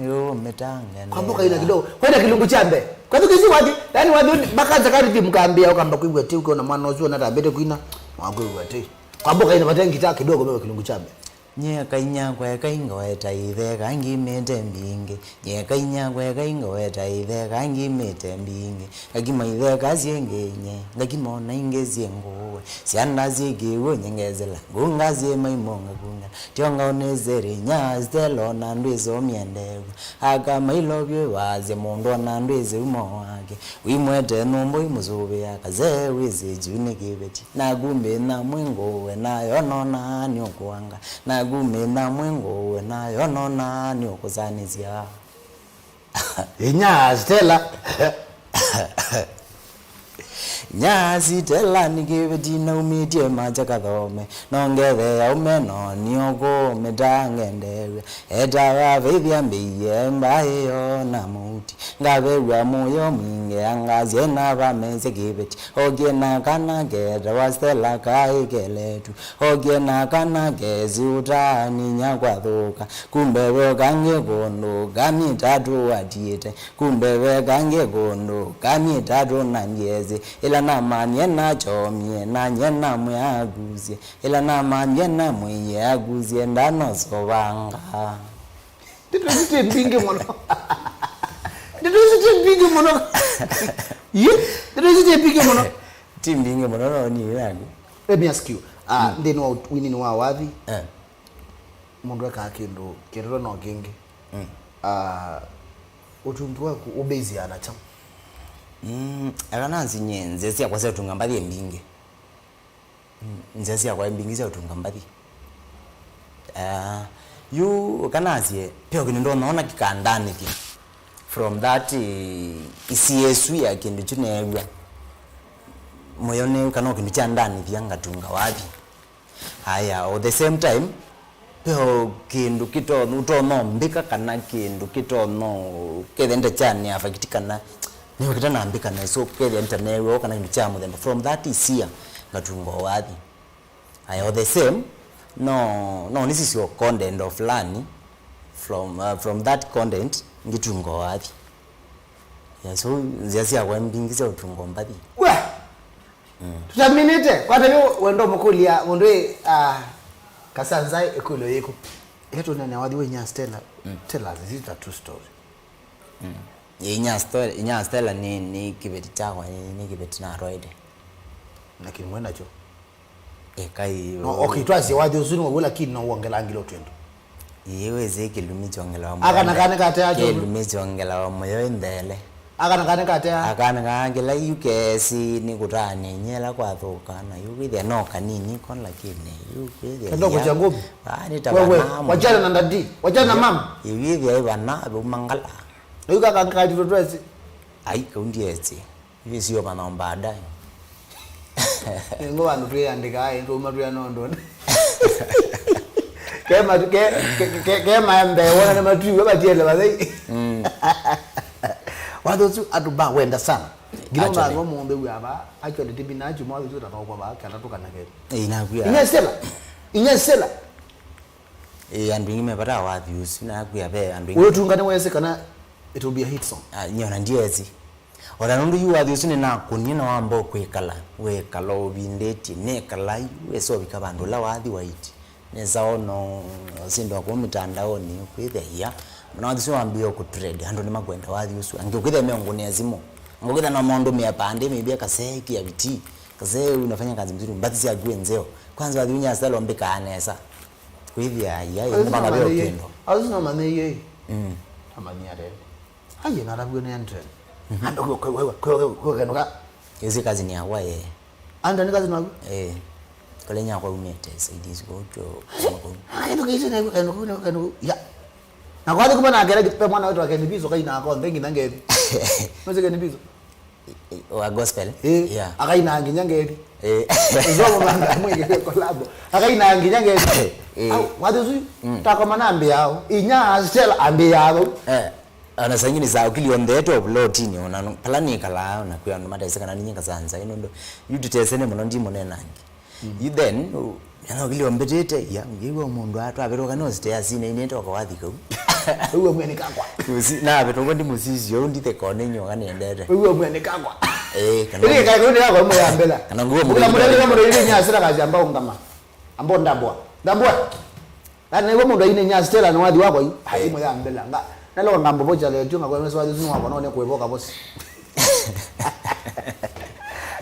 Yo, metange. Kwamboka ina kidogo. Kwenda kilungu cha mbe. Kwa hiyo kizi wathi, yani wathi, makanza kari mkambia, ukamba kuigwa ti, ukiona mwana ũsu anatambete kuina, wakuigwa ti. Kwamboka ina, vate ngita kidogo, mewe kilungu cha mbe. Nye kainyakwa ekai ngaweta ithe, kangimĩte mbingĩ. Nye kainyakwa ekai ngaweta ithe, kangimĩte mbingĩ. Ngakima ithe kasyĩ ngĩ nye, ngakima ona ingĩ syĩ ngũũe. Syanda syĩ kĩw'ũ nye ngesela, ngunga syĩ maimo ngakunga. Tionga ũnĩsĩrĩ nya Stella ona ndwĩsĩ ũmĩendeew'a. Aka mailovyo wasye mũndũ ona ndwĩsĩ umo wake. Wimwete nyũmba imũsũvĩa, kase wĩsĩ juu nĩ kĩveti. Naku mĩna mwĩ ngũũe, nayo nona nĩũkũanga. Naku mĩna mwĩ ngũũe, nayo nona nĩũkũsanĩsya. Inya Stella. Nya Stella nĩ kĩveti naumĩtye makya kathome. No ngethea ũmeno nĩũkũmĩtaa ngendeew'a. Etawa Faith ambĩie mbaĩ yo na mũuti. Ngavew'a mũyo mwingĩ angasye na vamesya kĩveti. Okie na kana ketawa Stella kaĩ keletu. Okie na kana kesi ũtaani nya kwathũka. Kumbe ve kangĩ kũndũ kamya ĩtatũ atiĩte. Kumbe ve kangĩ kũndũ kamya ĩtatũ na ndiesĩ. Ĩla namanyie nakyomie, na nye namwĩa akusye. Ĩla namanyie namwĩie akusye, ndanosovanga. Ndeto isu ti mbingĩ mũno. Ndeto isu ti mbingĩ mũno. Yi, ndeto isu ti mbingĩ mũno. Ti mbingĩ mũno, no nini naku. Let me ask you. Ah, mm, nthĩnĩ wa ut-, winini wa wathi, eh, mũndũ ekaa kĩndũ kĩtatũ no kĩngĩ. Mm. Ah, ũtungi waku ũbĩsiaa na kyaũ? Mm, eka nanzi nye nzĩa syakwa sya ũtunga mbathi mbingĩ. Mm, nzĩa syakwa mbingĩ sya ũtunga mbathi. Ah, yu kanasye, peo kĩndũ ndonaona kĩkandanĩthya. From that, eh, isi yesu ya kĩndũ kyu neew'a. Mũyo nĩ kana o kĩndũ kyandanĩthya ngatunga wathi. Aya, at the same time, peo kĩndũ kĩtono, ũtono mbĩka kana kĩndũ kĩtono kethĩa nĩtakyanĩa fakiti kana nĩyo kĩtanambĩka na so kethĩa nĩtaneew'a kana kĩndũ kya mũthemba. From that is here, ngatunga o wathi. Aya, o the same, no, no nĩsisyo content of learn from, uh, from that content, ngĩtunga o wathi. Yeah, so nzĩa syakwa mbingĩ sya ũtunga o mbathi. We! Mm. Tũtaminĩte, kwata yu wendo mũkũlya, mũndũ ĩ, ah, Kasanzai ĩkũlyo yĩkũ? Ĩla tũnene wathi wĩ nya Stella, mm, tell us, is it a true story? Mm. Ĩ, inya Stella, inya Stella nĩ, nĩ kĩveti kyakwa, nĩ, nĩ kĩveti natwaĩte. Na kĩmwe nakyo? Ĩkai. No, okay, twasye wathi ũsu nĩ waw'o, lakini no wongelangile o twĩndũ. Ĩĩ, wĩsĩ kĩlumi kyongelawa mũyo. Akana kanĩ katea kyo. Kĩlumi kyongelawa mũyo ĩndele. Akana kanĩ katea. Akana kaa kĩla yu kesi nĩ kũtaanĩnyela kwathũka na yu kwĩthĩa no kanini ko, lakini yu kwĩthĩa. Kendo kũcha ngũmi. Ah, nĩ ta wewe, wachana na daddy, wachana na mama. Yu kwĩthĩa ivana vumangala. Na yu kaka ngakatitwe twesi. Ai, kaundi esi. Hivi sio maana baadaye. Ngo vandu twiandika ai tuma twiana undu. Kema ke ke ke maembe wona na matui we batiele bathei. Mm. Watho tu atu ba wenda sana. Ngino na ngo mombe wa ba actually tibi na chuma watho tu ta kwa ba kana tukana ke. Eh, inakuya. Inya Stella. Inya Stella. Eh, andũ aingĩ mevata wathi ũsu, nakwĩa ve andũ aingĩ. Ũyũ tungane wese kana it will be a hit song? Ah, nyona ndiesi. O na nũndũ yu wathi ũsu nĩnakũnie na wamba kwĩkala, wĩkala ũvindĩtye, nĩkala yu wesa ũvika vandũ ũla wathi waiti. Nesa ono syĩndũ akũu mĩtandaonĩ kwĩthĩa ia. Mũna wathi ũsu wambie kũtrend, andũ nĩmakwenda wathi ũsu. Angĩ ũkwĩthĩa meũngũnĩa simũ. Angĩ ũkwĩthĩa no maũndũmĩa pandĩ, maybe akasee kia vitii. Kasee unafanya kazi mzuri, mbathi syaku nzeo. Kwanza wathi unya style mbĩkaa nesa. Kwĩthĩa ia, ĩĩ, nĩ vana ve ũkĩndo. Asu no manyĩie. Mm. Amanyia tene. Aye, na rabu ni Andre. Mhm. Ando kwa kwa kwa kwa kwa kwa kwa. Ĩsi kazi ni yakwa, ĩĩ. Andre ni kazi naku? Ĩĩ. Kule nyakwa umĩte saidizi kwa uto. Ando kaisi na ando kuna ando ya. Na kwa kuma na kera pe mwana wetu akeni bizo kai na kwa ndengi na ngebi. Mzee keni bizo. I-, i-, wa gospel? Eh, yeah. Akaina nginya ngeli. Eh. Izo mwana mwingi collabo. Akaina nginya ngeli. Eh. Au, wathi usu, mm, takoma na mbia au. Inya Stella ambia au. Eh. Ona saa ingĩ nĩ saa ũkili onthe to plotini, ona no, pala nĩkalaa, ona kwĩ andũ mateseka na ninyinga sanza, ino ndo, yu tutesene mũno, ndi mũnenangi. Mm. Yu then, u-, yana ũkili ombĩtĩte, ya, ngĩw'a mũndũ atwavĩtũka no stairs-inĩ, inĩte oka wathi kau. Ũw'a mwene kakwa. Mũsi-, navĩtũka ndi mũsisi, ũu nditheka one nyoka nendete. Ũw'a mwene kakwa. Eh, kana ĩlĩ kaĩ kũndĩ yakwa ĩmwe ya mbela. Kana nguo mũndũ mũndũ mũndũ nyasira kazi ambao ngama. Ambao ndambwa. Ndambwa. Na nĩw'o mũndũ aine nya Stella nĩ wathi wakwa yu. Hai, eh, ĩmwe ya mbela. Nga, naloka ngambo vocha leo, tiyo ngakwa mesa wathi sunu wakwa, no nĩ kwĩvoka vosi.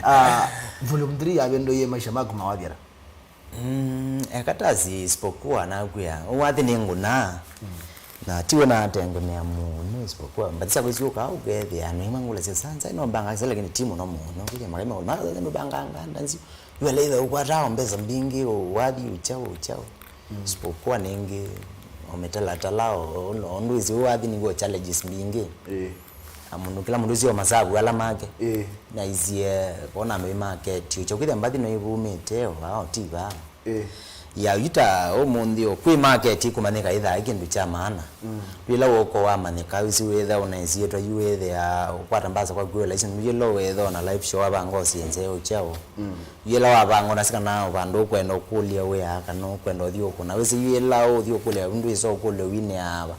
Ah, volume three yavĩndũie maisha maku mawathĩra. Mm, ekatasi isipokuwa nakwĩa. Ũwathi nĩ ngũna. Mm. Na tiwe natengemea mũno isipokuwa. Mbathi syakwa isyũkaa ũkethĩa, no imwe ngũlasya sanza, no mbanga sya, lakini ti mũno mũno. Kĩthĩa makai magũlũ, ma sanza nũbanganga, ndanzi. Yu elaitha ũkwataa o mbesa mbingĩ, o wathi, ũkyau, ũkyau. Mm. Isipokuwa nĩngĩ, o mĩtalatala, o, o, o ndwĩsĩ ũwathi nĩngĩ o challenges mbingĩ. Ĩĩ. Na mũndũ, kĩla mũndũ ũsio masavu ala make. Ĩĩ. Naisie kona me market, ũkyau kĩthĩa mbathi no ivumĩte, o vaa, o ti vaa. Ĩĩ. Ya, yu ta ũmũnthĩ o, kwĩ market ĩkũmanyĩka ĩthaa ĩ kĩndũ kya maana. Mm. Yu ĩla woko wamanyĩka, wĩsĩ wĩthĩa ũnaisiĩtwa, yu wĩthĩa ũkwata mbasa kwa kwĩw'a license, yu ĩla wĩthĩa ona live show wavanga ũsienze ũkyau. Mm. Yu ĩla wavanga ona sikana vandũ ũkwenda ũkũlya wĩa, kana ũkwenda ũthi ũkũna. Wĩsĩ yu ĩla ũthi ũkũlya, ndwĩsa ũkũlya winĩaa va.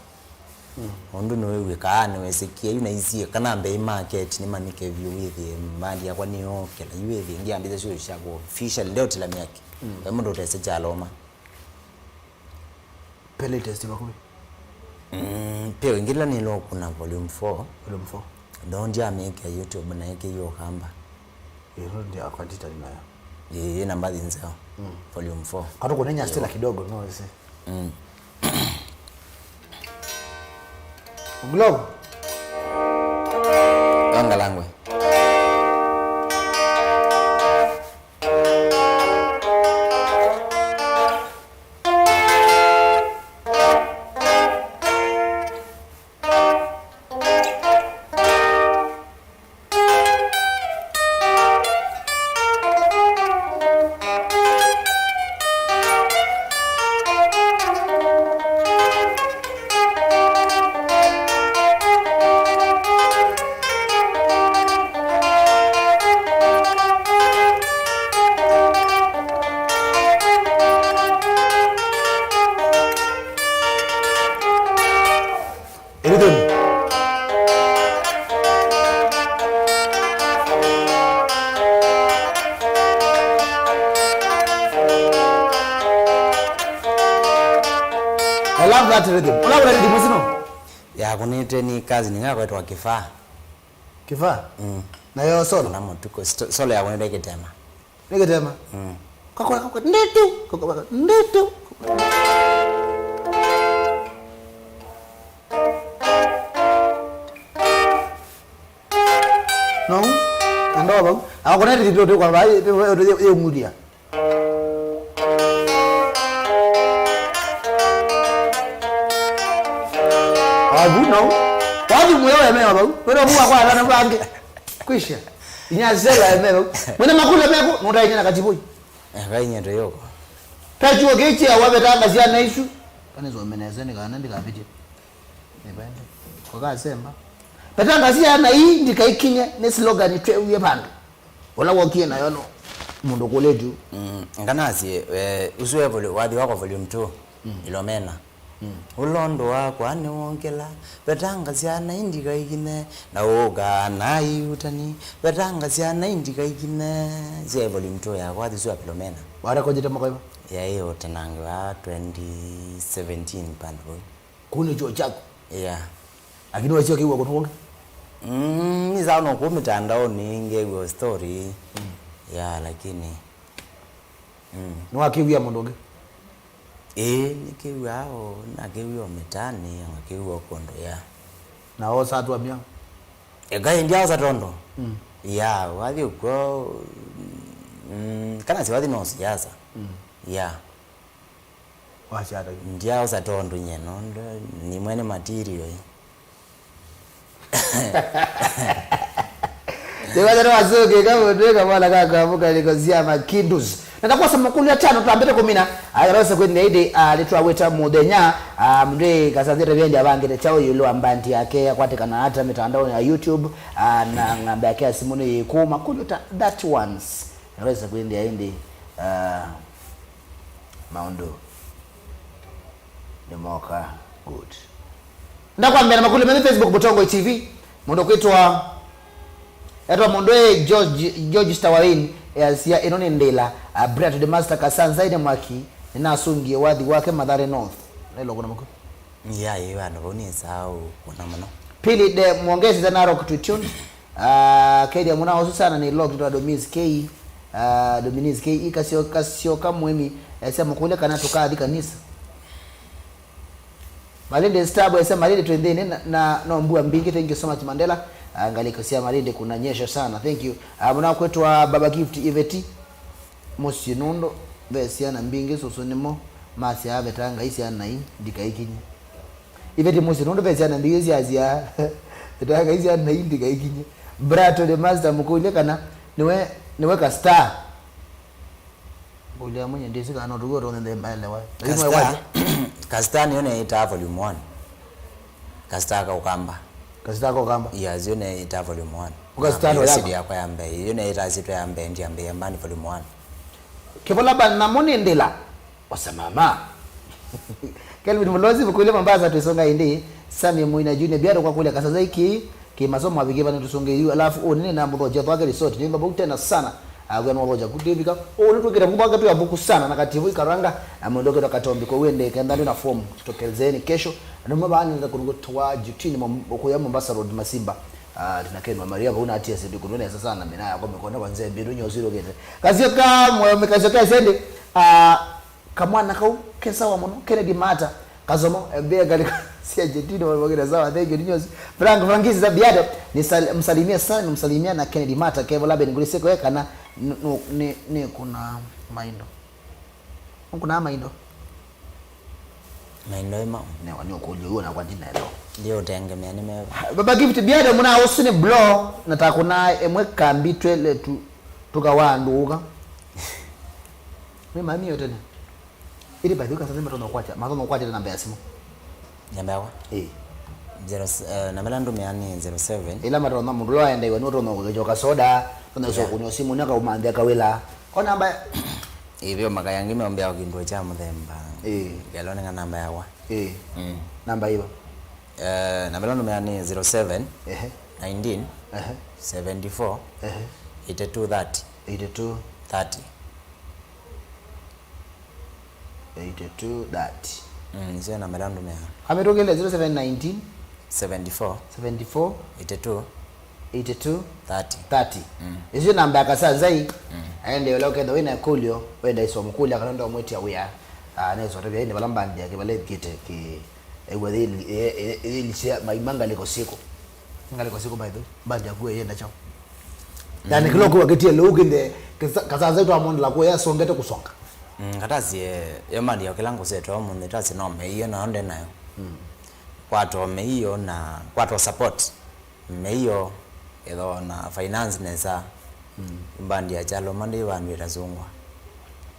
Mm. Ũndũ nĩwĩw'ĩkaa, nĩwĩsĩkie, yu naisie kana mbei market nĩmanyĩke vyũ, wĩthĩe mbandi yakwa nĩyookela, yu wĩthĩe ngiambĩte syũsyo syakwa official, ndeũtĩla mĩaki. Mm. Ve mũndũ ũtesĩ kyaloma. Pe latest vakuvĩ? Mm, pe ĩngĩ ĩla nĩlokuna volume four. Volume four. Though ndyamĩkĩa YouTube, naĩkĩie ũkamba. Ĩno ndyakwa nditali nayo. Ĩĩ, ĩna mbathi nzeo. Mm. Volume four. Katũkũne nya Stella kidogo, no ĩsĩ. Mm. Globe. Wangalangwe. Rhythm. I love that rhythm. Ũla ũla rhythm ĩsu no? Yakũnĩtwe nĩ cousin yakwetwa Kĩfaa. Kĩfaa? Mm. Na yo solo? Na mũtuko. Sto-, solo yakũnĩtwe Kĩtema. Nĩ Kĩtema? Mm. Kakwa, kakwa, nditu, kakwa, kakwa, nditu. No, enda vau. Akona nditũ kwa vai, yũng'ulia. Avu, no. Wathi muyo wemea vau. Wena vua kwa vana vange. Kwisha. Inya Stella wemea vau. Mwene makula meko, nũtaĩnya na katiboi. Eka inyie tũyũka. Tachuo kĩkyĩa wavetanga syana isu. Kana zomenese nĩ kana ndikavĩtye. Nĩvende. Kũkasemba. Vetanga syana ii ndikaikinye nĩ slogan tweewie vandũ. Ũla wokie nayo no mũndũ kũlĩtye. Mm, nganasye, eh, ũsu e volu-, wathi wakwa volume two. Mm. Ilomena. Mm. Ũla ũndũ wakwa nĩwongela, vetanga syana ii ndikaikine, na ũka na iutani, vetanga syana ii ndikaikine. Sya volume two yakwa, wathi ũsu wa Philomena. Warekojete mwaka wĩva? Yaĩ ũtanange wa twenty seventeen pandũ vau. Kũu nĩ chuo chako? Yeah. Lakini waisio kĩw'a kũndũ kũngĩ? Mm, nĩ sawa no kũu mĩtandaonĩ ngew'a story. Mm. Yeah, lakini, mm. Nĩwakĩw'ĩa mũndũ ũngĩ? Ĩĩ, nĩkĩw'aa o, nakĩw'ĩa o mĩtaanĩ, nakĩw'ĩa o kũndũ, yeah. Na wosa atwamia? Eka ĩndĩ aosa tondũ. Mm. Yeah, wathi ũkw'o, mm, kana siwathi no siasa. Mm. Yeah. Wasyatagia? Ndyaosa tondũ nye no, ndo, nĩ mwene material ĩ. Nĩwathe nĩwasũngĩka mũndũ ĩkamwana kakamu kaliko sya makindus. Na takwasa makũlyo atano twambĩte kũmina, agarose kwĩthĩa ĩndĩ, ah, nĩtwawĩta mũthenya, ah, mũndũ ĩ kasanzĩte vendi avangĩte kyaũ ĩũlũ wa mbandi yake, akwatĩkana ata mĩtandaonĩ ya YouTube, ah, na ng'amba yake ya simũ nĩ yĩkũ, makũlyo ta that ones. Agarose kwĩthĩa ĩndĩ, ah, maũndũ nĩmoka good. Ndakwambĩa na makũlyo methĩ Facebook Mũtongoi T V. Mũndũ kwĩtwa, etwa mũndũ ĩ George, George Stawain, easya, "Ĩno nĩ ndĩla, uh, Bria to the Master Kasanza ĩne mwaki, nĩnasungie wathi wake Mathare North." Nailo kuna makũ? Yaĩ vandũ vau nĩ sawa kuna mũno. Pili de Mwongezi za Narok to tune. Ah, Kenya mũna ũsu sana nĩ log to Dominis K. Ah, Dominis K. Kasio, Kasioka Mwemi, ese mũkũlye kana tũkathi kanisa. Malindi Star Boy ese Malindi twĩ nthĩnĩ na, na no mbua mbingĩ. Thank you so much Mandela. Ah, ngalĩko sya Malindi kunanyesha sana. Thank you. Ah, mũna kwĩtwa Baba Gift Iveti. Mũsyĩ nũndũ ve syana mbingĩ, sũsũ nĩmo masyaa, "Veta Ngai syana ii ndikaikinye." Iveti mũsyĩ nũndũ ve syana mbingĩ syasyaa, "Veta Ngai syana ii ndikaikinye." Brato the master mũkũlye kana nĩwe, nĩwe ka star. Kũlya mwenye ndĩsĩ kana no tũw'e ũtũnthĩnthĩ maelewa. Lakini Kasta, mwakwatya? Kasta nĩyo neĩtaa volume one. Kasta ka Ũkamba. Kasta ka Ũkamba? Yes, yo neĩtaa volume one. Ũkasta na yo C D yako? Yakwa ya mbee. Yo neĩtaa syĩtwa ya mbee, ndiambĩĩa mbandi volume one. Kĩvola band namo nĩ ndĩla. Osa mama. Kelvin Mulozi, mũkũlye Mombasa, twĩsonga ĩndĩ. Sami Muina Junior, biado kwa kũlya Kasanza iki. Kĩmasomo avikie vana tũsũngĩe yu, alafu ũũ nĩnĩ namũthokya Thwake Resort, nĩmba vau tena sana, ah, wĩa nĩwathokya kũtwĩvika. Ũũ nĩtwĩkĩte vau Thwake twĩ avuku sana, na kati vau Ikaranga, na mũndũ ũkĩtwa Katombi, kwoou ĩndĩ kenda ndwĩ na form, jitokelezeni kesho. Andũ amwe vaa nĩnenda kũndũ kwĩtawa Jutini, Mom-, kũya Mombasa Road, Masimba. Ah, tũnakenwa Maria vau na atia sĩndũ kũndũ nesa sana, mina yakwa mĩkonde kwa nzembi, ndũ nyosi rũkĩte. Kasio ka, mwe-, kasio ka sendi, ah, Kamwana kau ke sawa mũno, Kennedy Mata, Kasomo, eh, mbĩa ngalĩko sya Jetino, wamwagĩra sawa, thank you, ninyosi. Frank, Frankisi za Biado, ni sal-, msalimie sana, nimsalimia na Kennedy Mata, kevo labe ninguli seko ye kana, n-, n-, ni, ni kuna maindo. Kuna maindo. Maindo ema. Newa, ni ũkũlyo, uo na kwa ndina elo. Ndio utengemea ni meva. Baba Gift Biado, muna ũsu ni blo, na takuna emwe kambi twele tu, tukawanduka. Nĩ mami yo tene. Ĩndĩ by the way, Kasanza matonya ũkwatya, matonya ũkwatya namba ya simũ. Namba yakwa? Ĩĩ. Zero s-, eh, namba ĩla ndũmĩaa nĩ zero seven. Ĩla matonya mũndũ ũla waendaiwa nĩ ũtonya kũkĩkyoka soda, tonya, yeah, kũnywa simũ, nĩ akaũmanthĩa kawĩla. Ko namba ya ĩvyo makaya angĩ meombea kĩndũ kya mũthemba. Ĩĩ. Ngelwa nĩnga namba yakwa. Ĩĩ. Mm. Namba ĩva? Eh, namba ĩla ndũmĩaa nĩ zero seven, ehe, nineteen, ehe, seventy-four, ehe, eighty-two thirty. Eighty-two. Thirty. Eighty-two thirty. Mm, nĩsyo namba ĩla ndũmĩaa. Kamĩtũkĩle zero seven nineteen. Seventy-four. Seventy-four. Eighty-two. Eighty-two. Thirty. Thirty. Mm. Ĩsu namba ya Kasanza ii. Mm. Aende ũla ũkethwa wĩna ĩkũlyo, wenda ĩsomũkũlya kana ndo mwĩtia wĩa. Ah, nĩsotavya ĩndĩ vala mbandi yake vala ĩvikĩte kĩ, ĩw'a yĩli, ĩ, ĩ, yĩlisya maima ngalĩko syĩkũ. Ngalĩko syĩkũ by the way? Mbandi yaku ĩyenda kyaũ? Yani, mm, kĩla ũkĩwa kĩtie lĩu kĩnde, kĩsa-, Kasanza twamwondela kũya asongete kũsonga. Mm, katasie, yo mbandi ya kĩla ngũsete ũmũnthĩ, tasie no meio nayo nde nayo. Mm. Kwatwa meio na kwatwa support. Meio, ĩtho na finance nesa. Mm. Mbandi ya Kyalo mandi vandũ ĩtasũngwa.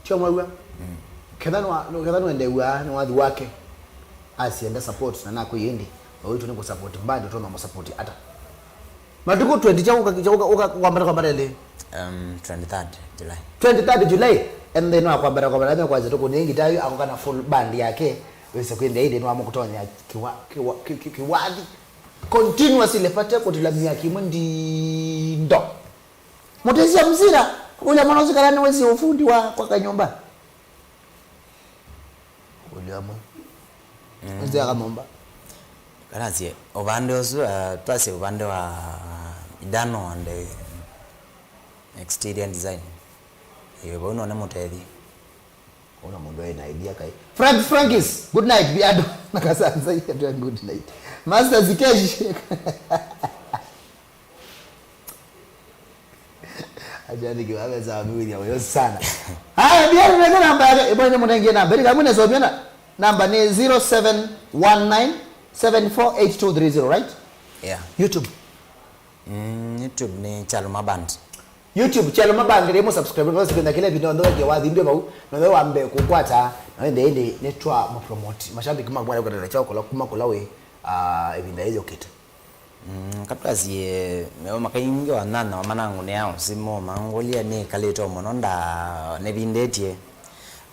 Tyo mwaw'a? Mm. Ketha nwa-, ketha nwendeew'a nĩ wathi wake. Asienda support na nakwĩ ĩndĩ. Oitu nĩ kũ support mbandi, ũtonya mũ support ata? Matukũ twenty kya ũka, kya ũka, ũka, kwambata, kwambata lĩ? Um, twenty-third July. Twenty-third July, and then wa kwambata, kwambata, me kwanza tuku nĩ ngita yu akoka na full band yake. Wese kwende ĩndĩ nwa mũkũtonya kiwa, kiwa, ki-, ki-, kiwathi. Continuously pate kũtila myaki ĩmwe ndindo. Mũtĩsya mzira, ũlya mwana ũsu kana nĩwĩsĩ ũfundi wa kwaka nyũmba? Ũlya mwe. Mm. Nĩsĩ aka nyũmba. Kalasie, ũvande ũsu, uh, twasye ũvande wa idano and, uh, exterior design. Ĩĩ, vau none mũtethye. Ona mũndũ ena idea kai. Frank Frankis, good night, Biado. Na Kasanza, good night. Master Zikesh. Acha nikiwa pesa wa miwili ya moyo sana. Haya, Biado, ndio namba yake. Ebo, ni mnenge namba. Eri kama ni somia na namba ni zero seven one nine seven four eight two three zero, right? Yeah. YouTube. Mm, YouTube nĩ Chaluma Band. YouTube, Chaluma Band, rĩmũ subscribe, no sikwenda kĩla video ndo ke wathi ndio vau, no we wambe kukwata, na wende indi nĩ twa mu promote. Mashabiki makwa kwa kwa chao kula kuma kula we, ah, evinda hiyo kitu. Mm, katwasie, meo makaingi wa nana wa manangu nĩ ao simu, mangũlya nĩ kalĩto mũno nda nĩvindĩtye.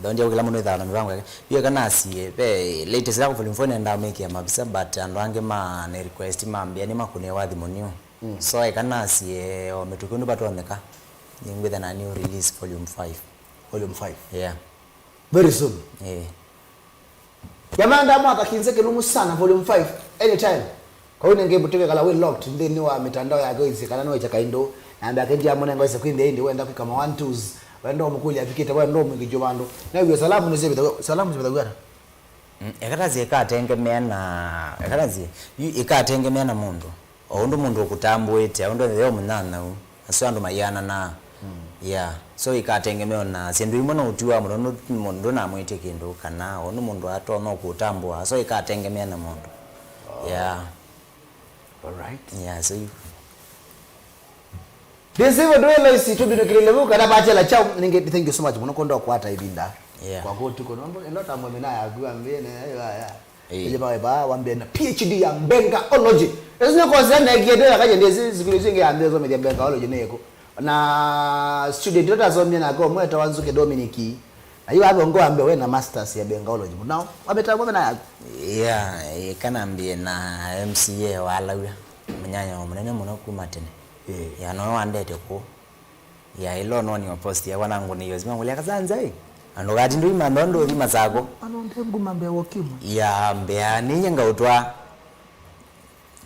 Thondi au kĩla mũndũ ĩthaa na mĩvango yake. Yu eka nasie, ve latest yako volume four nenda make ya mavisa, but andũ angĩ ma nĩ request mambia nĩ makũnie wathi mũnio. Mm. So eka nasie, o mĩtũkĩ ũndũ vatonyeka, nĩngwĩtha na new release volume five. Volume five. Yeah. Very soon. Eh. Jamaa ndamwaka kinze kĩlungu sana volume five anytime. Kwa hiyo nenge muteke kala we locked nthĩnĩ wa mitandao yake ĩsĩ kana no ĩcha kaindo. Na ambe akendia mwana ngo ĩsĩ kwĩnthĩa ĩndĩ wenda kwĩka ma one twos. Wenda ũmũkũlya afikĩte wenda ũmwĩkĩkyo vandũ. Na hiyo salamu nĩ zivitha salamu zivitha wĩana. Mm, ekatazi ĩkatengemea na, ekatazi yu ĩkatengemea na mũndũ. O ũndũ mũndũ ũkũtambũĩte, o ũndũ yo mũnyanyaũ, asu andũ maiananaa. Mm. Yeah. So ikatengemea na syĩndũ imwe no ũtiwa mũndũ, mũndũ ndũnamwĩtye kĩndũ, kana o ũndũ mũndũ atonya kũtambũa, so ikatengemea na mũndũ. Oh. Yeah. All right. Yeah, so you... Ndĩsĩ vondũ wĩ laisi tũmbinũkĩlĩle vu kana vachela chao nĩngĩ. Thank you so much mũno kwenda kwata ivinda. Yeah. Kwa kũtuko nombo ĩno tamwe mina yaku ambie ne ya ya. Eh. Ĩyo vawe va wambie na P H D ya Mbengaology. Esi nĩ kosi ya nekie ndĩra kaje ndĩsĩ siku isu ingĩ yambie somethia Mbengaology nĩ ĩkũ. Na student ũtasomie nake ũmwe etawa Nzuke Dominic. Na yu abe ngo ambe we na masters ya Mbengaology. Mũnao wameta kwa na yaku. Yeah, eh, kana mbie na M C A wa Lawia. Mũnyanya wa mũnene mũno kuma tene. Eh. Ya no wandete kũ. Ya ĩla ũnoonie post yakwa na ngũnĩio sima ngũlya kasanza ĩ. Andũ kati ndũima ndo ndũthi masako. Ano nde nguma mbea wokimwe. Ya mbea ninya ngaũtwa.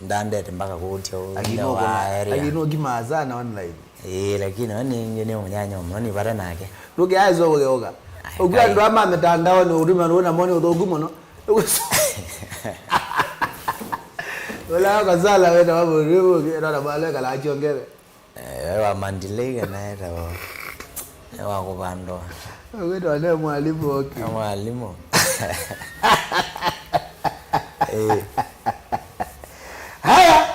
Ndandete mpaka kũũtya ũnda wa area. Akinũkimaa sana online. Ĩĩ, lakini we nĩngĩ nĩ mũnyanya mũno nĩ vata nake. Ndũkĩaĩswa kũgeũka. Ai, ũkwĩa kai. Andũ ama mĩtandaonĩ ũtũmĩa nũũ namo nĩ ũthũku mũno. Ũla kasala wenda wa mũndũ ũngĩ, ĩtona bale kala akyongere. Eh, we wa Mandilay kana etawa, we wa kũvandwa. Wĩtawa ne mwalimu, okay. Na mwalimu. Eh. Haya.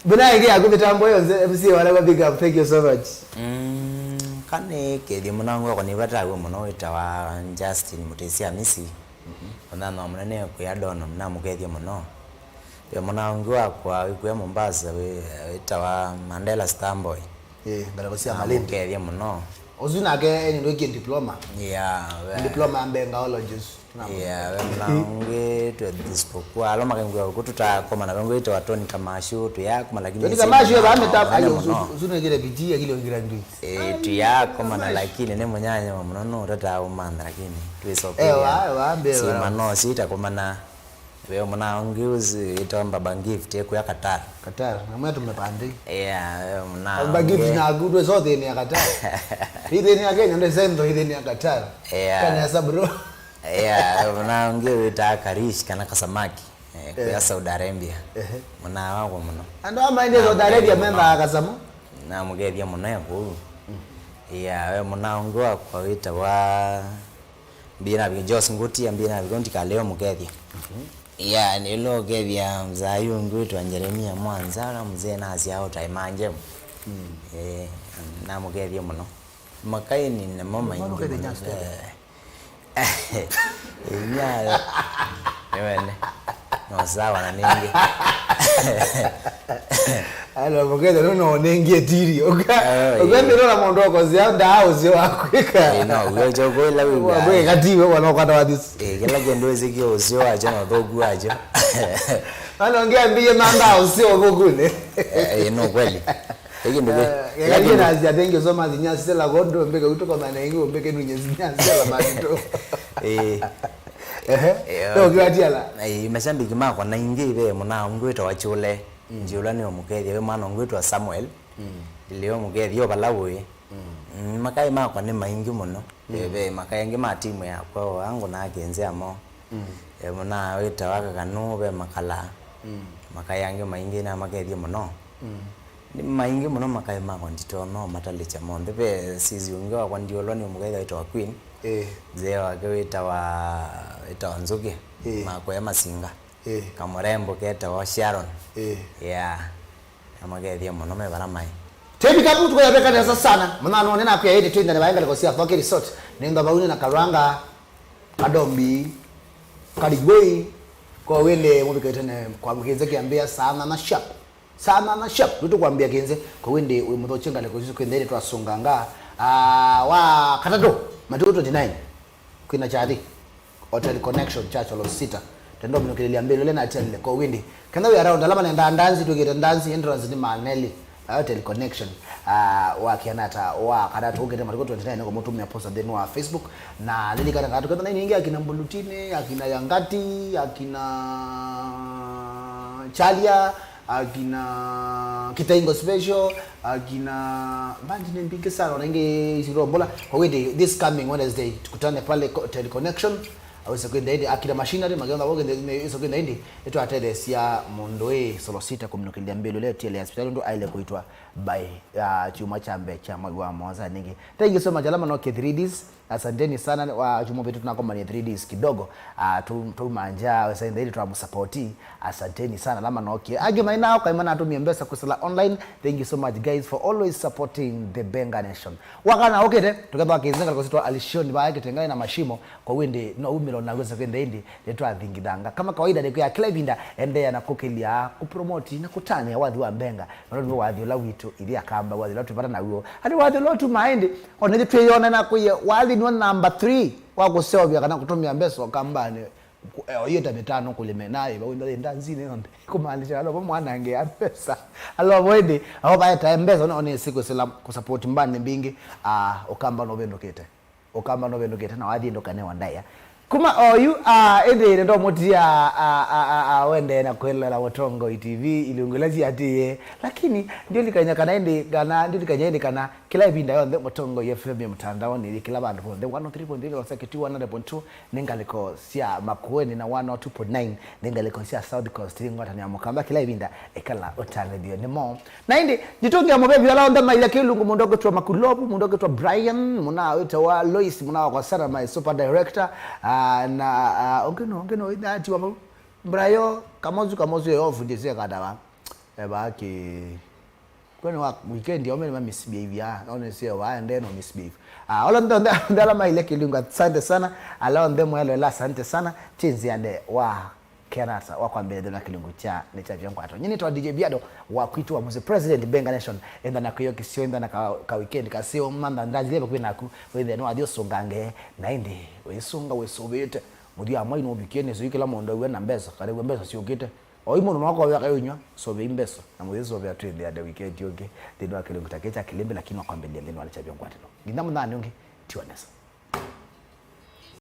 Mbona ingi yaku mitambo yonse, M C A wala kwa big up, thank you so much. Mm, kani kethi mũnangu wako nĩ vata wĩ mũno wĩtawa Justin Mutesi Amisi. Mhm. Ona no mũnene kwa Dono, na mũkethie mũno. Ve mũna ũngĩ wakwa wĩkwĩa Mombasa, wĩ-, wĩtawa Mandela Starboy. Ĩĩ, ngalĩko sya Malindi. Namũkethie mũno. Ũsu nake eni ndwĩkie diploma? Yeah, we- Diploma ya Mbengaology ũsu. Yeah, we mũna ũngĩ twe dispokuwa. Alo makengwa kũ tũtakomana, ve ngwĩtawa Tony Kamashu, tũyakoma lakini Tony Kamashu, eba meta, ayo, mũno. Ũsu, ũsu nekire bidii, akili ongera ndui. Eh, tũyakomana lakini nĩ mũnyanya wa mũno, no tata ũmantha lakini. Twĩsokea. Ewa, ewa, mbe, ewa. Sima no, sitakomana. Ve mũna ũngĩ ũsu wĩtawa Baba Gift, ekuya Qatar. Qatar, na mwetu mepande. Yeah, ve mũna Baba Gift ũngĩ. Naku ndwĩsa ũthĩnĩa Qatar. Ithĩnĩa Kenya, ndwĩsa ndo ithĩnĩa Qatar. Yeah. Kana esa bro. Yeah, ve mũna ũngĩ wĩtaa Karish, kana Kasamaki. Eh, kuya Saudi Arabia. Ehe. Mũna wakwa mũno. Andũ ama ende Saudi Arabia mendaa kasamũ. Namũkethia mũno e kũu. Mm. Yeah, ve mũna ũngĩ wakwa wĩtawa Mbina Big Joss Nguti, ambie na Big Nguti kaleo mũkethie. Mhm. Yeah, nĩlo ũkethia mzai ũngĩ wĩtwa Jeremia Mwanza, na mzee nasya ũtae manje. Mm. Eh, namũkethie mũno. Makaini namo maingĩ mũno. Inya. Nĩwene. No sawa na ningĩ. Alo, mũkethia no, no ningĩ tiri. Uka, oh, uka yeah. Ndĩrona mũndũ okozia ndaa ũsio wa kwĩka. Eh, no, uyo choko ila wĩbia. Wa kwĩka tiwe, wana kwata wa this. Eh, kila kĩndũ ĩsĩkio ũsio wacho na ũthũku wacho. Ano ngiambie manda ũsio ũthũkune. Eh, eh, no kweli. Ĩkĩ ndũkĩ. Eh, ĩkĩ ndũkĩ. Nasya, thank you so much, Nyasela Gondo, mbeke utuko mana ingi, mbeke nunye Nyasela Manito. Eh. Ehe. Eh, no, okay. Kiwatiala. Eh, mashabiki makwa na ingi ve mũna ũngĩ wĩtawa Chule. Mm. Njiũla nĩ ũmũkethia, ve mwana ũngĩ wĩtawa Samuel. Mm. Ilio mũkethia o vala ũĩ. Mm. Mm, makai makwa nĩ maingi mũno. Mm. Eh, ve makai angĩ ma timu yakwa o angu na akinzi amo. Mm. Eh, mũna wĩtawa Kakanu, ve Makala. Mm. Makai angĩ maingi na makethie mũno. Mm. Nĩ maingĩ mũno makai makwa nditonya ũmatalĩkya monthe. Ve sisi ũngĩ wakwa ndiolwa nĩ ũmũkethya wĩtawa Queen. Ĩĩ. Mzee wake wĩtawa, wĩtawa Nzũkĩ. Ĩĩ. Makwea Masinga. Ĩĩ. Kamũrembo ketawa Sharon. Ĩĩ. Yeah. Na makethie mũno me vala maĩ. Tevi kapu tuko yabeka nesa sana. Mwana none na pia yete twinda ne baenga likosia Thoke Resort. Nenda bauni na Karanga, Kadombi, Kaligoi. Kwa wende mubikete ne kwa mkinze kiambia sana na sharp. Sana na sharp. Tutu kwambia kinze kwa wende we muthoche ngale kwa kwenda ile twasunganga. Ah, wa katatu, matuko twenty-nine. Kwina chathi. Hotel Connection, Church Hall of Sita. Tendo minukililia mbele ile na channel kwa windi. Kenda we around alama nenda ndanzi tukite ndanzi, entrance ni Maneli. Ah, Hotel Connection. Ah, wa kianata wa kada tukite matiko twenty-nine kwa mutumia post then wa Facebook. Na lili kana katu kenda nini ingia akina Mbulutini, akina Yangati, akina Chalia, akina Kitaingo Special, akina bandi ni mbingi sana, ona ingi isirombola. Kwa windi, this coming Wednesday, tukutane pale ko-, Hotel Connection. Awese kwenda indi, akina machinery, magenda woke, indi, indi, iso kwenda indi, itwatethesia mundu ĩ Solo Sita kumnukilia mbele leo tiele ya hospitali ndo aile kuitwa by, uh, chuma cha mbe cha mwai wa mwanza ningi. Thank you so much, alama no K three Ds. Asanteni sana, wa chuma vitu tunakomania three Ds kidogo. Ah, tu, tu manja, wesa ende ili tuamusapoti. Asanteni sana, lama nokie. Agi maina kwa imana atumie mbesa kusala online. Thank you so much, guys, for always supporting the Benga Nation. Wakana okete, tukethwa kizenga kwa sitwa alishoni ba kitengana na mashimo, kwa wende no umilo na wesa kwenda indi, letwa thingithanga. Kama kawaida ni kwa kila vinda, endelea na kukelia, kupromote na kutania wathi wa Benga. Na ndio wathi ula witu, ili akamba wathi ula tupata na uo. Hadi wathi ula tu maende, ona ithu twiyona na kuye, wathi ni number three. Wa kũseũvya kana kũtũmĩa mbesa ũkambanĩ. Ku-, eh, oyĩta mĩtano kũlĩme naĩ vau nda ndanzinĩ yonthe. Kũmaanisha alovo mwanangĩa mbesa. Alovo ĩndĩ ao vaetae mbesa, ona, ona ĩsĩ kwĩsĩla kũsupport mbanĩ mbingĩ, ah, ũkamba nũvĩndũkĩte. Ũkamba nũvĩndũkĩte na wathi ndũkanewa ndaĩa. Kuma oyu, ah, ĩndĩ nĩndomũtia, ah, ah, ah, ah, wendee na kwĩloela Mũtongoi T V, ilungu ila siatĩĩe. Lakini, ndiũlikany'a kana ĩndĩ, kana, ndiũlikany'a ĩndĩ kana kĩla ĩvinda yonthe Mũtongoi F M ya mtandaoni, yĩ kĩla vandũ vonthe, one oh three point three Kawasaki tu, one hundred point two nĩ ngalĩko sya Makueni, na one oh two point nine nĩ ngalĩko sya South Coast, yĩ ngwatanĩo ya Mũkamba, kĩla ĩvinda ĩkala ũtanĩthyo nĩmo. Na ĩndĩ, nditũngĩa mũvevi ala onthe mailya kĩlungu, mũndũ ũkĩtwa Makulovu, mũndũ ũkĩtwa Brian, mũna wĩtawa Lois, mũna wakwa Sarah, my super director, ah, na, ah, ũngĩ no, ũngĩ no, ĩthatiwa vau. Brayo, Kamozu, Kamozu, yo fundisye kadawa. Eba ki Kwani wa weekend ya omeni ma misbehave ya, one sio wa ende no misbehave. Ah, ola ndo ndo ndo ala maile kilungu, asante sana. Ala onde mwelo ela, asante sana. Chinzi ande wa kenasa wa kwambele ndo na kilungu cha ne cha vyangwato. Nyini to D J Biado wa kwitu wa Muse President Benga Nation. Enda na kuyo kisio, enda na ka, ka weekend ka sio manda ndazi lebe kwinaku. Wende no adio sungange na indi we sunga we sovete. Mudia amwe no bikene so kila mondo we na mbesa. Kare we mbesa sio kite. Oi mũndũ no akovea kaĩ ũnywa, sovei mbesa, na mũyĩsovea twĩthĩa nde wikendi ũngĩ nthĩnĩ wa kĩlungu ta kĩĩ kya kĩlĩmbĩ, lakini wakwambĩlĩlya nthĩnĩ wa nĩ kyavyo ngwatĩlo. Nginya mũnyaanĩ ũngĩ, tiwa nesa.